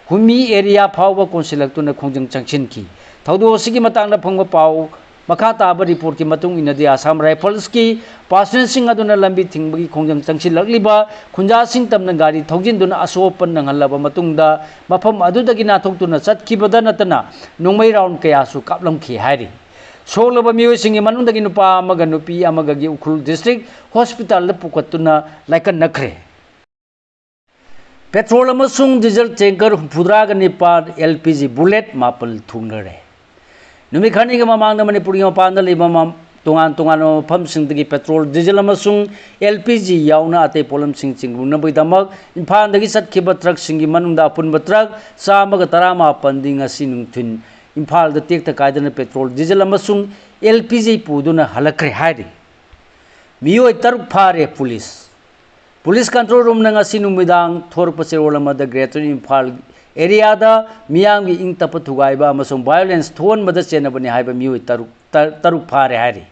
ꯍꯨꯃꯤ ꯑꯦꯔꯤꯌꯥ ꯐꯥꯎꯕ ꯀꯣꯟꯁꯤꯜꯂꯛꯇꯨꯅ ꯈꯣꯡꯖꯪ ꯆꯪꯁꯤꯟꯈꯤ꯫ ꯊꯧꯗꯣꯛ ꯑꯁꯤꯒꯤ ꯃꯇꯥꯡꯗ ꯐꯪꯕ ꯄꯥꯎ, ꯃꯈꯥ ꯇꯥꯕ ꯔꯤꯄꯣꯔꯠꯀꯤ ꯃꯇꯨꯡ ꯏꯟꯅꯗꯤ, ꯑꯁꯥꯝ ꯔꯥꯏꯐꯜꯁꯀꯤ ꯄꯥꯔꯁꯅꯦꯜꯁꯤꯡ ꯑꯗꯨꯅ ꯂꯝꯕꯤ ꯊꯤꯡꯕꯒꯤ ꯈꯣꯡꯖꯪ ꯆꯪꯁꯤꯜꯂꯛꯂꯤꯕ ꯈꯨꯟꯖꯥꯁꯤꯡ ꯇꯝꯅ ꯒꯥꯔꯤ ꯊꯧꯖꯤꯟꯗꯨꯅ ꯑꯁꯣꯛ ꯑꯄꯟ ꯅꯪꯍꯜꯂꯕ ꯃꯇꯨꯡꯗ, ꯃꯐꯝ ꯑꯗꯨꯗꯒꯤ ꯅꯥꯟꯊꯣꯛꯇꯨꯅ ꯆꯠꯈꯤꯕꯗ ꯅꯠꯇꯅ ꯅꯣꯡꯃꯩ ꯔꯥꯎꯟ ꯀꯌꯥꯁꯨ ꯀꯥꯞꯂꯝꯈꯤ ꯍꯥꯏꯔꯤ꯫ ꯁꯣꯛꯂꯕ ꯃꯤꯑꯣꯏꯁꯤꯡꯒꯤ ꯃꯅꯨꯡꯗꯒꯤ ꯅꯨꯄꯥ ꯑꯃꯒ ꯅꯨꯄꯤ ꯑꯃꯒꯒꯤ ꯎꯈ꯭ꯔꯨꯜ ꯗꯤꯁꯇ꯭ꯔꯤꯛ ꯍꯣꯁꯄꯤꯇꯥꯜꯗ ꯄꯨꯈꯠꯇꯨꯅ ꯂꯥꯏꯀꯠꯅꯈ꯭ꯔꯦ꯫ ꯄꯦꯇ꯭ꯔꯣꯜ ꯑꯃꯁꯨꯡ ꯗꯤꯖꯜ ꯇꯦꯡꯀꯔ ꯍꯨꯝꯐꯨꯇꯔꯥꯒ ꯅꯤꯄꯥꯟ, ꯑꯦꯜ ꯄꯤ ꯖꯤ ꯕꯨꯂꯦꯠ ꯃꯥꯄꯜ ꯊꯨꯡꯅꯔꯦ꯫ ꯅꯨꯃꯤꯠ ꯈꯔꯅꯤꯒꯤ ꯃꯃꯥꯡꯗ ꯃꯅꯤꯄꯨꯔꯒꯤ ꯃꯄꯥꯟꯗ ꯂꯩꯕ ꯃ-, ꯇꯣꯉꯥꯟ ꯇꯣꯉꯥꯟꯕ ꯃꯐꯝꯁꯤꯡꯗꯒꯤ ꯄꯦꯇ꯭ꯔꯣꯜ, ꯗꯤꯖꯜ ꯑꯃꯁꯨꯡ ꯑꯦꯜ ꯄꯤ ꯖꯤ ꯌꯥꯎꯅ ꯑꯇꯩ ꯄꯣꯠꯂꯝꯁꯤꯡ ꯆꯤꯡꯂꯨꯅꯕꯒꯤꯗꯃꯛ ꯏꯝꯐꯥꯜꯗꯒꯤ ꯆꯠꯈꯤꯕ ꯇ꯭ꯔꯛꯁꯤꯡꯒꯤ ꯃꯅꯨꯡꯗ ꯑꯄꯨꯟꯕ ꯇ꯭ꯔꯛ ꯆꯥꯝꯃꯒ ꯇꯔꯥꯃꯥꯄꯟꯗꯤ ꯉꯁꯤ ꯅꯨꯡꯊꯤꯜ ꯏꯝꯐꯥꯜꯗ ꯇꯦꯛꯇ ꯀꯥꯏꯗꯅ ꯄꯦꯇ꯭ꯔꯣꯜ, ꯗꯤꯖꯜ ꯑꯃꯁꯨꯡ ꯑꯦꯜ ꯄꯤ ꯖꯤ ꯄꯨꯗꯨꯅ ꯍꯜꯂꯛꯈ꯭ꯔꯦ ꯍꯥꯏꯔꯤ꯫ ꯃꯤꯑꯣꯏ ꯇꯔꯨꯛ ꯐꯥꯔꯦ ꯄꯨꯂꯤꯁ꯫ Police control roomꯅ ꯉꯁꯤ ꯅꯨꯃꯤꯗꯥꯡ ꯊꯣꯔꯛꯄ ꯆꯦꯔꯣꯜ ꯑꯃꯗ Greater Imphal areaꯗ ꯃꯤꯌꯥꯝꯒꯤ ꯏꯪ ꯇꯞꯄ ꯊꯨꯒꯥꯏꯕ ꯑꯃꯁꯨꯡ violence ꯊꯣꯛꯍꯟꯕꯗ ꯆꯦꯟꯅꯕꯅꯤ ꯍꯥꯏꯕ ꯃꯤꯑꯣꯏ ꯇꯔꯨꯛ, ꯇ-, ꯇꯔꯨꯛ ꯐꯥꯔꯦ ꯍꯥꯏꯔꯤ꯫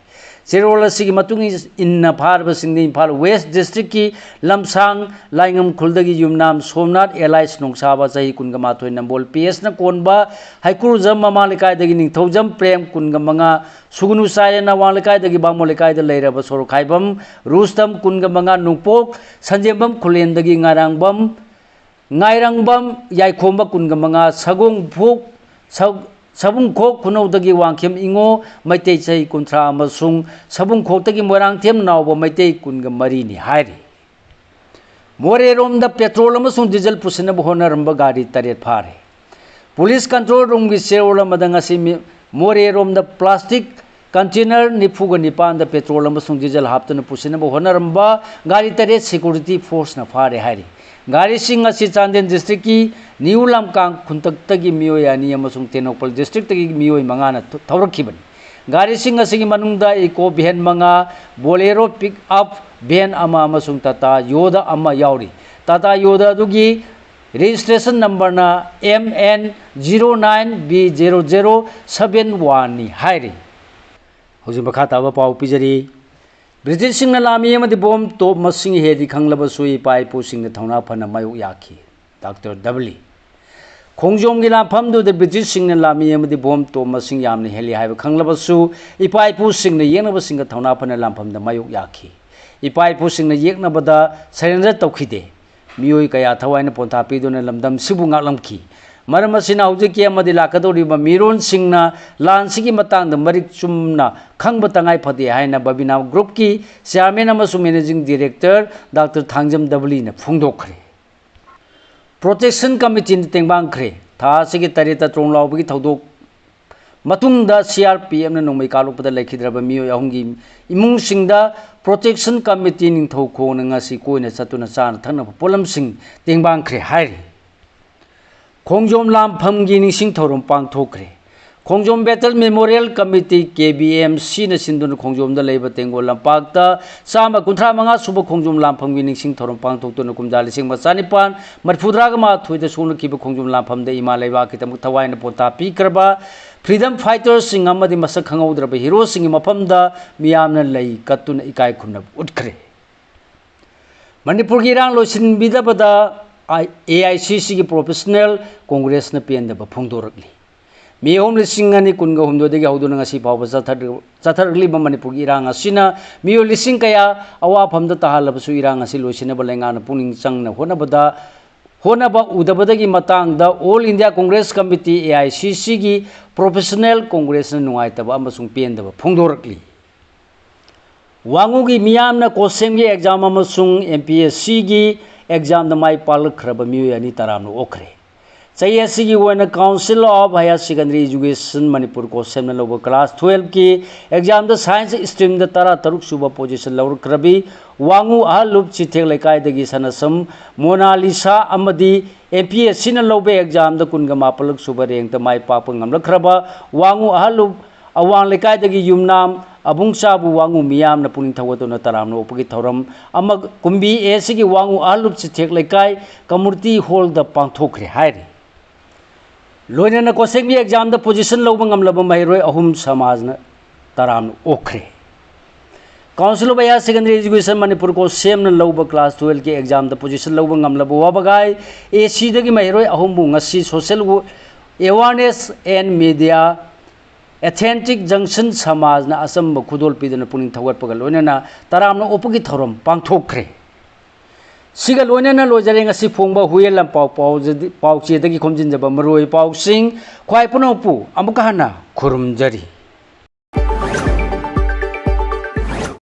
ꯆꯦꯔꯣꯜ ꯑꯁꯤꯒꯤ ꯃꯇꯨꯡ ꯏꯟꯅ ꯐꯥꯔꯕꯁꯤꯡꯗꯤ ꯏꯝꯐꯥꯜ West Districtꯀꯤ ꯂꯝꯁꯥꯡ ꯂꯥꯏꯉꯝ ꯈꯨꯜꯗꯒꯤ ꯌꯨꯝꯅꯥꯝ ꯁꯣꯝꯅꯥꯊ alias ꯅꯣꯡꯁꯥꯕ ꯆꯍꯤ ꯀꯨꯟꯒ ꯃꯥꯊꯣꯏ, ꯅꯝꯕꯣꯜ P Sꯅ ꯀꯣꯟꯕ ꯍꯩꯀ꯭ꯔꯨꯖꯝ ꯃꯃꯥ ꯂꯩꯀꯥꯏꯗꯒꯤ ꯅꯤꯡꯊꯧꯖꯝ ꯄ꯭ꯔꯦꯝ ꯀꯨꯟꯒ ꯃꯉꯥ, ꯁꯨꯒꯨꯅꯨ ꯆꯥꯌꯦꯅ ꯑꯋꯥꯡ ꯂꯩꯀꯥꯏꯗꯒꯤ ꯕꯥꯃꯣꯟ ꯂꯩꯀꯥꯏꯗ ꯂꯩꯔꯕ ꯁꯣꯔꯣꯛꯈꯥꯏꯕꯝ ꯔꯨꯁꯇꯝ ꯀꯨꯟꯒ ꯃꯉꯥ, ꯅꯣꯡꯄꯣꯛ ꯁꯟꯖꯦꯝꯕꯝ ꯈꯨꯂꯦꯟꯗꯒꯤ ꯉꯥꯏꯔꯥꯡꯕꯝ, ꯉꯥꯏꯔꯥꯡꯕꯝ ꯌꯥꯏꯈꯣꯝꯕ ꯀꯨꯟꯒ ꯃꯉꯥ, ꯁꯒꯣꯡꯐꯣꯛ, ꯁ-, ꯁꯕꯨꯡꯈꯣꯛ ꯈꯨꯅꯧꯗꯒꯤ ꯋꯥꯡꯈꯦꯝ ꯏꯉꯣ ꯃꯩꯇꯩ ꯆꯍꯤ ꯀꯨꯟꯊ꯭ꯔꯥ ꯑꯃꯁꯨꯡ ꯁꯕꯨꯡꯈꯣꯛꯇꯒꯤ ꯃꯣꯏꯔꯥꯡꯊꯦꯝ ꯅꯥꯎꯕ ꯃꯩꯇꯩ ꯀꯨꯟꯒ ꯃꯔꯤꯅꯤ ꯍꯥꯏꯔꯤ꯫ ꯃꯣꯔꯦꯔꯣꯝꯗ petrol ꯑꯃꯁꯨꯡ diesel ꯄꯨꯁꯤꯟꯅꯕ ꯍꯣꯠꯅꯔꯝꯕ ꯒꯥꯔꯤ ꯇꯔꯦꯠ ꯐꯥꯔꯦ꯫ Police control roomꯒꯤ ꯆꯦꯔꯣꯜ ꯑꯃꯗ ꯉꯁꯤ ꯃꯤ-, ꯃꯣꯔꯦꯔꯣꯝꯗ plastic container ꯅꯤꯐꯨꯒ ꯅꯤꯄꯥꯟꯗ petrol ꯑꯃꯁꯨꯡ diesel ꯍꯥꯞꯇꯨꯅ ꯄꯨꯁꯤꯟꯅꯕ ꯍꯣꯠꯅꯔꯝꯕ ꯒꯥꯔꯤ ꯇꯔꯦꯠ security forceꯅ ꯐꯥꯔꯦ ꯍꯥꯏꯔꯤ꯫ ꯒꯥꯔꯤꯁꯤꯡ ꯑꯁꯤ ꯆꯥꯟꯗꯦꯜ districtꯀꯤ ꯅ꯭ꯌꯨ ꯂꯝꯀꯥꯡ ꯈꯨꯟꯇꯛꯇꯒꯤ ꯃꯤꯑꯣꯏ ꯑꯅꯤ ꯑꯃꯁꯨꯡ ꯇꯦꯡꯅꯧꯄꯜ districtꯇꯒꯤ ꯃꯤꯑꯣꯏ ꯃꯉꯥꯅ ꯊ-, ꯊꯧꯔꯛꯈꯤꯕꯅꯤ꯫ ꯒꯥꯔꯤꯁꯤꯡ ꯑꯁꯤꯒꯤ ꯃꯅꯨꯡꯗ Eeco van ꯃꯉꯥ, Bolero pick up van ꯑꯃ ꯑꯃꯁꯨꯡ Tata Yoda ꯑꯃ ꯌꯥꯎꯔꯤ꯫ Tata Yoda ꯑꯗꯨꯒꯤ registration numberꯅ M N zero nine B zero zero seven oneꯅꯤ ꯍꯥꯏꯔꯤ꯫ ꯍꯧꯖꯤꯛ ꯃꯈꯥ ꯇꯥꯕ ꯄꯥꯎ ꯄꯤꯖꯔꯤ꯫ Britishꯁꯤꯡꯅ ꯂꯥꯟꯃꯤ ꯑꯃꯗꯤ bomb top ꯃꯁꯤꯡ ꯍꯦꯜꯂꯤ ꯈꯪꯂꯕꯁꯨ ꯏꯄꯥ ꯏꯄꯨꯁꯤꯡꯅ ꯊꯧꯅꯥ ꯐꯅ ꯃꯥꯌꯣꯛ ꯌꯥꯈꯤ꯫ ꯗꯥꯛꯇꯔ ꯗꯕꯂꯤ꯫ ꯈꯣꯡꯖꯣꯝꯒꯤ ꯂꯥꯟꯐꯝꯗꯨꯗ Britishꯁꯤꯡꯅ ꯂꯥꯟꯃꯤ ꯑꯃꯗꯤ bomb top ꯃꯁꯤꯡ ꯌꯥꯝꯅ ꯍꯦꯜꯂꯤ ꯍꯥꯏꯕ ꯈꯪꯂꯕꯁꯨ ꯏꯄꯥ ꯏꯄꯨꯁꯤꯡꯅ ꯌꯦꯛꯅꯕꯁꯤꯡꯒ ꯊꯧꯅꯥ ꯐꯅ ꯂꯥꯟꯐꯝꯗ ꯃꯥꯌꯣꯛ ꯌꯥꯈꯤ꯫ ꯏꯄꯥ ꯏꯄꯨꯁꯤꯡꯅ ꯌꯦꯛꯅꯕꯗ surrender ꯇꯧꯈꯤꯗꯦ꯫ ꯃꯤꯑꯣꯏ ꯀꯌꯥ ꯊꯋꯥꯏꯅ ꯄꯣꯟꯊꯥ ꯄꯤꯗꯨꯅ ꯂꯝꯗꯝꯁꯤꯕꯨ ꯉꯥꯛꯂꯝꯈꯤ꯫ ꯃꯔꯝ ꯑꯁꯤꯅ ꯍꯧꯖꯤꯛꯀꯤ ꯑꯃꯗꯤ ꯂꯥꯛꯀꯗꯧꯔꯤꯕ ꯃꯤꯔꯣꯟꯁꯤꯡꯅ ꯂꯥꯟꯁꯤꯒꯤ ꯃꯇꯥꯡꯗ ꯃꯔꯤꯛ ꯆꯨꯝꯅ ꯈꯪꯕ ꯇꯉꯥꯏ ꯐꯗꯦ ꯍꯥꯏꯅ Babina Groupꯀꯤ chairman ꯑꯃꯁꯨꯡ managing director ꯗꯥꯛꯇꯔ ꯊꯥꯡꯖꯝ ꯗꯕꯂꯤꯅ ꯐꯣꯡꯗꯣꯛꯈ꯭ꯔꯦ꯫ Protection Committeeꯅ ꯇꯦꯡꯕꯥꯡꯈ꯭ꯔꯦ꯫ ꯊꯥ ꯑꯁꯤꯒꯤ ꯇꯔꯦꯠꯇ ꯇ꯭ꯔꯣꯡ ꯂꯥꯎꯕꯒꯤ ꯊꯧꯗꯣꯛ ꯃꯇꯨꯡꯗ CRPFꯅ ꯅꯣꯡꯃꯩ ꯀꯥꯞꯂꯛꯄꯗ ꯂꯩꯈꯤꯗ꯭ꯔꯕ ꯃꯤꯑꯣꯏ ꯑꯍꯨꯝꯒꯤ ꯏꯃꯨꯡꯁꯤꯡꯗ Protection Committee ꯅꯤꯡꯊꯧꯈꯣꯡꯅ ꯉꯁꯤ ꯀꯣꯏꯅ ꯆꯠꯇꯨꯅ ꯆꯥꯅ ꯊꯛꯅꯕ ꯄꯣꯠꯂꯝꯁꯤꯡ ꯇꯦꯡꯕꯥꯡꯈ꯭ꯔꯦ ꯍꯥꯏꯔꯤ꯫ ꯈꯣꯡꯖꯣꯝ ꯂꯥꯟꯐꯝꯒꯤ ꯅꯤꯡꯁꯤꯡ ꯊꯧꯔꯝ ꯄꯥꯡꯊꯣꯛꯈ꯭ꯔꯦ꯫ ꯈꯣꯡꯖꯣꯝ Battle Memorial Committee, K B M C ꯅ ꯁꯤꯟꯗꯨꯅ ꯈꯣꯡꯖꯣꯝꯗ ꯂꯩꯕ ꯇꯦꯡꯒꯣꯜ ꯂꯝꯄꯥꯛꯇ ꯆꯥꯝꯃ ꯀꯨꯟꯊ꯭ꯔꯥ ꯃꯉꯥ ꯁꯨꯕ ꯈꯣꯡꯖꯣꯝ ꯂꯥꯟꯐꯝꯒꯤ ꯅꯤꯡꯁꯤꯡ ꯊꯧꯔꯝ ꯄꯥꯡꯊꯣꯛꯇꯨꯅ ꯀꯨꯝꯖꯥ ꯂꯤꯁꯤꯡ ꯑꯃ ꯆꯥꯅꯤꯄꯥꯟ ꯃꯔꯤꯐꯨꯇꯔꯥꯒ ꯃꯥꯊꯣꯏꯗ ꯁꯣꯛꯅꯈꯤꯕ ꯈꯣꯡꯖꯣꯝ ꯂꯥꯟꯐꯝꯗ ꯏꯃꯥ ꯂꯩꯕꯥꯛꯀꯤꯗꯃꯛ ꯊꯋꯥꯏꯅ ꯄꯣꯟꯊꯥ ꯄꯤꯈ꯭ꯔꯕ freedom fighter ꯁꯤꯡ ꯑꯃꯗꯤ ꯃꯁꯛ ꯈꯪꯍꯧꯗ꯭ꯔꯕ hero ꯁꯤꯡꯒꯤ ꯃꯐꯝꯗ ꯃꯤꯌꯥꯝꯅ ꯂꯩ ꯀꯠꯇꯨꯅ ꯏꯀꯥꯏ ꯈꯨꯝꯅꯕ ꯎꯠꯈ꯭ꯔꯦ꯫ ꯃꯅꯤꯄꯨꯔꯒꯤ ꯏꯔꯥꯡ ꯂꯣꯏꯁꯤꯟꯕꯤꯗꯕꯗ ꯑꯥꯏ-, A I C C ꯒꯤ professional congress ꯅ ꯄꯦꯟꯗꯕ ꯐꯣꯡꯗꯣꯔꯛꯂꯤ꯫ ꯃꯤ ꯑꯍꯨꯝ ꯂꯤꯁꯤꯡ ꯑꯅꯤ ꯀꯨꯟꯒ ꯍꯨꯝꯗꯣꯏꯗꯒꯤ ꯍꯧꯗꯨꯅ ꯉꯁꯤ ꯐꯥꯎꯕ ꯆꯠꯊꯔ-, ꯆꯠꯊꯔꯛꯂꯤꯕ ꯃꯅꯤꯄꯨꯔꯒꯤ ꯏꯔꯥꯡ ꯑꯁꯤꯅ ꯃꯤꯑꯣꯏ ꯂꯤꯁꯤꯡ ꯀꯌꯥ ꯑꯋꯥꯐꯝꯗ ꯇꯥꯍꯜꯂꯕꯁꯨ, ꯏꯔꯥꯡ ꯑꯁꯤ ꯂꯣꯏꯁꯤꯟꯅꯕ ꯂꯩꯉꯥꯛꯅ ꯄꯨꯛꯅꯤꯡ ꯆꯪꯅ ꯍꯣꯠꯅꯕꯗ, ꯍꯣꯠꯅꯕ ꯎꯗꯕꯗꯒꯤ ꯃꯇꯥꯡꯗ All India Congress Committee, A I C C ꯒꯤ professional congress ꯅ ꯅꯨꯡꯉꯥꯏꯇꯕ ꯑꯃꯁꯨꯡ ꯄꯦꯟꯗꯕ ꯐꯣꯡꯗꯣꯔꯛꯂꯤ꯫ ꯋꯥꯉꯨꯒꯤ ꯃꯤꯌꯥꯝꯅ COHSEM ꯒꯤ exam ꯑꯃꯁꯨꯡ M P S C ꯒꯤ exam ꯗ ꯃꯥꯏ ꯄꯥꯛꯂꯛꯈ꯭ꯔꯕ ꯃꯤꯑꯣꯏ ꯑꯅꯤ ꯇꯔꯥꯝꯅ ꯑꯣꯛꯈ꯭ꯔꯦ꯫ ꯆꯍꯤ ꯑꯁꯤꯒꯤ ꯑꯣꯏꯅ Council of Higher Secondary Education Manipur, COHSEM ꯅ ꯂꯧꯕ class twelve ꯀꯤ exam ꯗ science stream ꯗ ꯇꯔꯥꯇꯔꯨꯛ ꯁꯨꯕ position ꯂꯧꯔꯛꯈ꯭ꯔꯕꯤ ꯋꯥꯉꯨ ꯑꯍꯜꯂꯨꯞ ꯆꯤꯊꯦꯛ ꯂꯩꯀꯥꯏꯗꯒꯤ ꯁꯅꯁꯝ ꯃꯣꯅꯥꯂꯤꯁꯥ ꯑꯃꯗꯤ M P S C ꯅ ꯂꯧꯕ exam ꯗ ꯀꯨꯟꯒ ꯃꯥꯄꯜꯂꯛ ꯁꯨꯕ rank ꯇ ꯃꯥꯏ ꯄꯥꯛꯄ ꯉꯝꯂꯛꯈ꯭ꯔꯕ ꯋꯥꯉꯨ ꯑꯍꯜꯂꯨꯞ ꯑꯋꯥꯡ ꯂꯩꯀꯥꯏꯗꯒꯤ ꯌꯨꯝꯅꯥꯝ ꯑꯕꯨꯡꯆꯥꯕꯨ ꯋꯥꯉꯨ ꯃꯤꯌꯥꯝꯅ ꯄꯨꯛꯅꯤꯡ ꯊꯧꯒꯠꯇꯨꯅ ꯇꯔꯥꯝꯅ ꯑꯣꯛꯄꯒꯤ ꯊꯧꯔꯝ ꯑꯃ ꯀꯨꯝꯕꯤ A C ꯒꯤ ꯋꯥꯉꯨ ꯑꯍꯜꯂꯨꯞ ꯆꯤꯊꯦꯛ ꯂꯩꯀꯥꯏ community hall ꯗ ꯄꯥꯡꯊꯣꯛꯈ꯭ꯔꯦ ꯍꯥꯏꯔꯤ꯫ ꯂꯣꯏꯅꯅ COHSEM ꯒꯤ exam ꯗ position ꯂꯧꯕ ꯉꯝꯂꯕ ꯃꯍꯩꯔꯣꯏ ꯑꯍꯨꯝ ꯁꯃꯥꯖꯅ ꯇꯔꯥꯝꯅ ꯑꯣꯛꯈ꯭ꯔꯦ꯫ Council of Higher Secondary Education Manipur, COHSEM ꯅ ꯂꯧꯕ class twelve ꯀꯤ exam ꯗ position ꯂꯧꯕ ꯉꯝꯂꯕ ꯋꯥꯕꯒꯥꯏ A C ꯗꯒꯤ ꯃꯍꯩꯔꯣꯏ ꯑꯍꯨꯝꯕꯨ ꯉꯁꯤ social awareness and media Authentic Junction ꯁꯃꯥꯖꯅ ꯑꯆꯝꯕ ꯈꯨꯗꯣꯜ ꯄꯤꯗꯨꯅ ꯄꯨꯛꯅꯤꯡ ꯊꯧꯒꯠꯄꯒ ꯂꯣꯏꯅꯅ ꯇꯔꯥꯝꯅ ꯑꯣꯛꯄꯒꯤ ꯊꯧꯔꯝ ꯄꯥꯡꯊꯣꯛꯈ꯭ꯔꯦ꯫ ꯁꯤꯒ ꯂꯣꯏꯅꯅ ꯂꯣꯏꯖꯔꯦ ꯉꯁꯤ ꯐꯣꯡꯕ ꯍꯨꯏꯌꯦꯟ ꯂꯥꯟꯄꯥꯎ ꯄꯥꯎꯖꯗꯤ-, ꯄꯥꯎꯆꯦꯗꯒꯤ ꯈꯣꯝꯖꯤꯟꯖꯕ ꯃꯔꯨꯑꯣꯏꯕ ꯄꯥꯎꯁꯤꯡ꯫ ꯈ꯭ꯋꯥꯏ ꯄꯨꯝꯅꯃꯛꯄꯨ ꯑꯃꯨꯛꯀ ꯍꯟꯅ ꯈꯨꯔꯨꯝꯖꯔꯤ꯫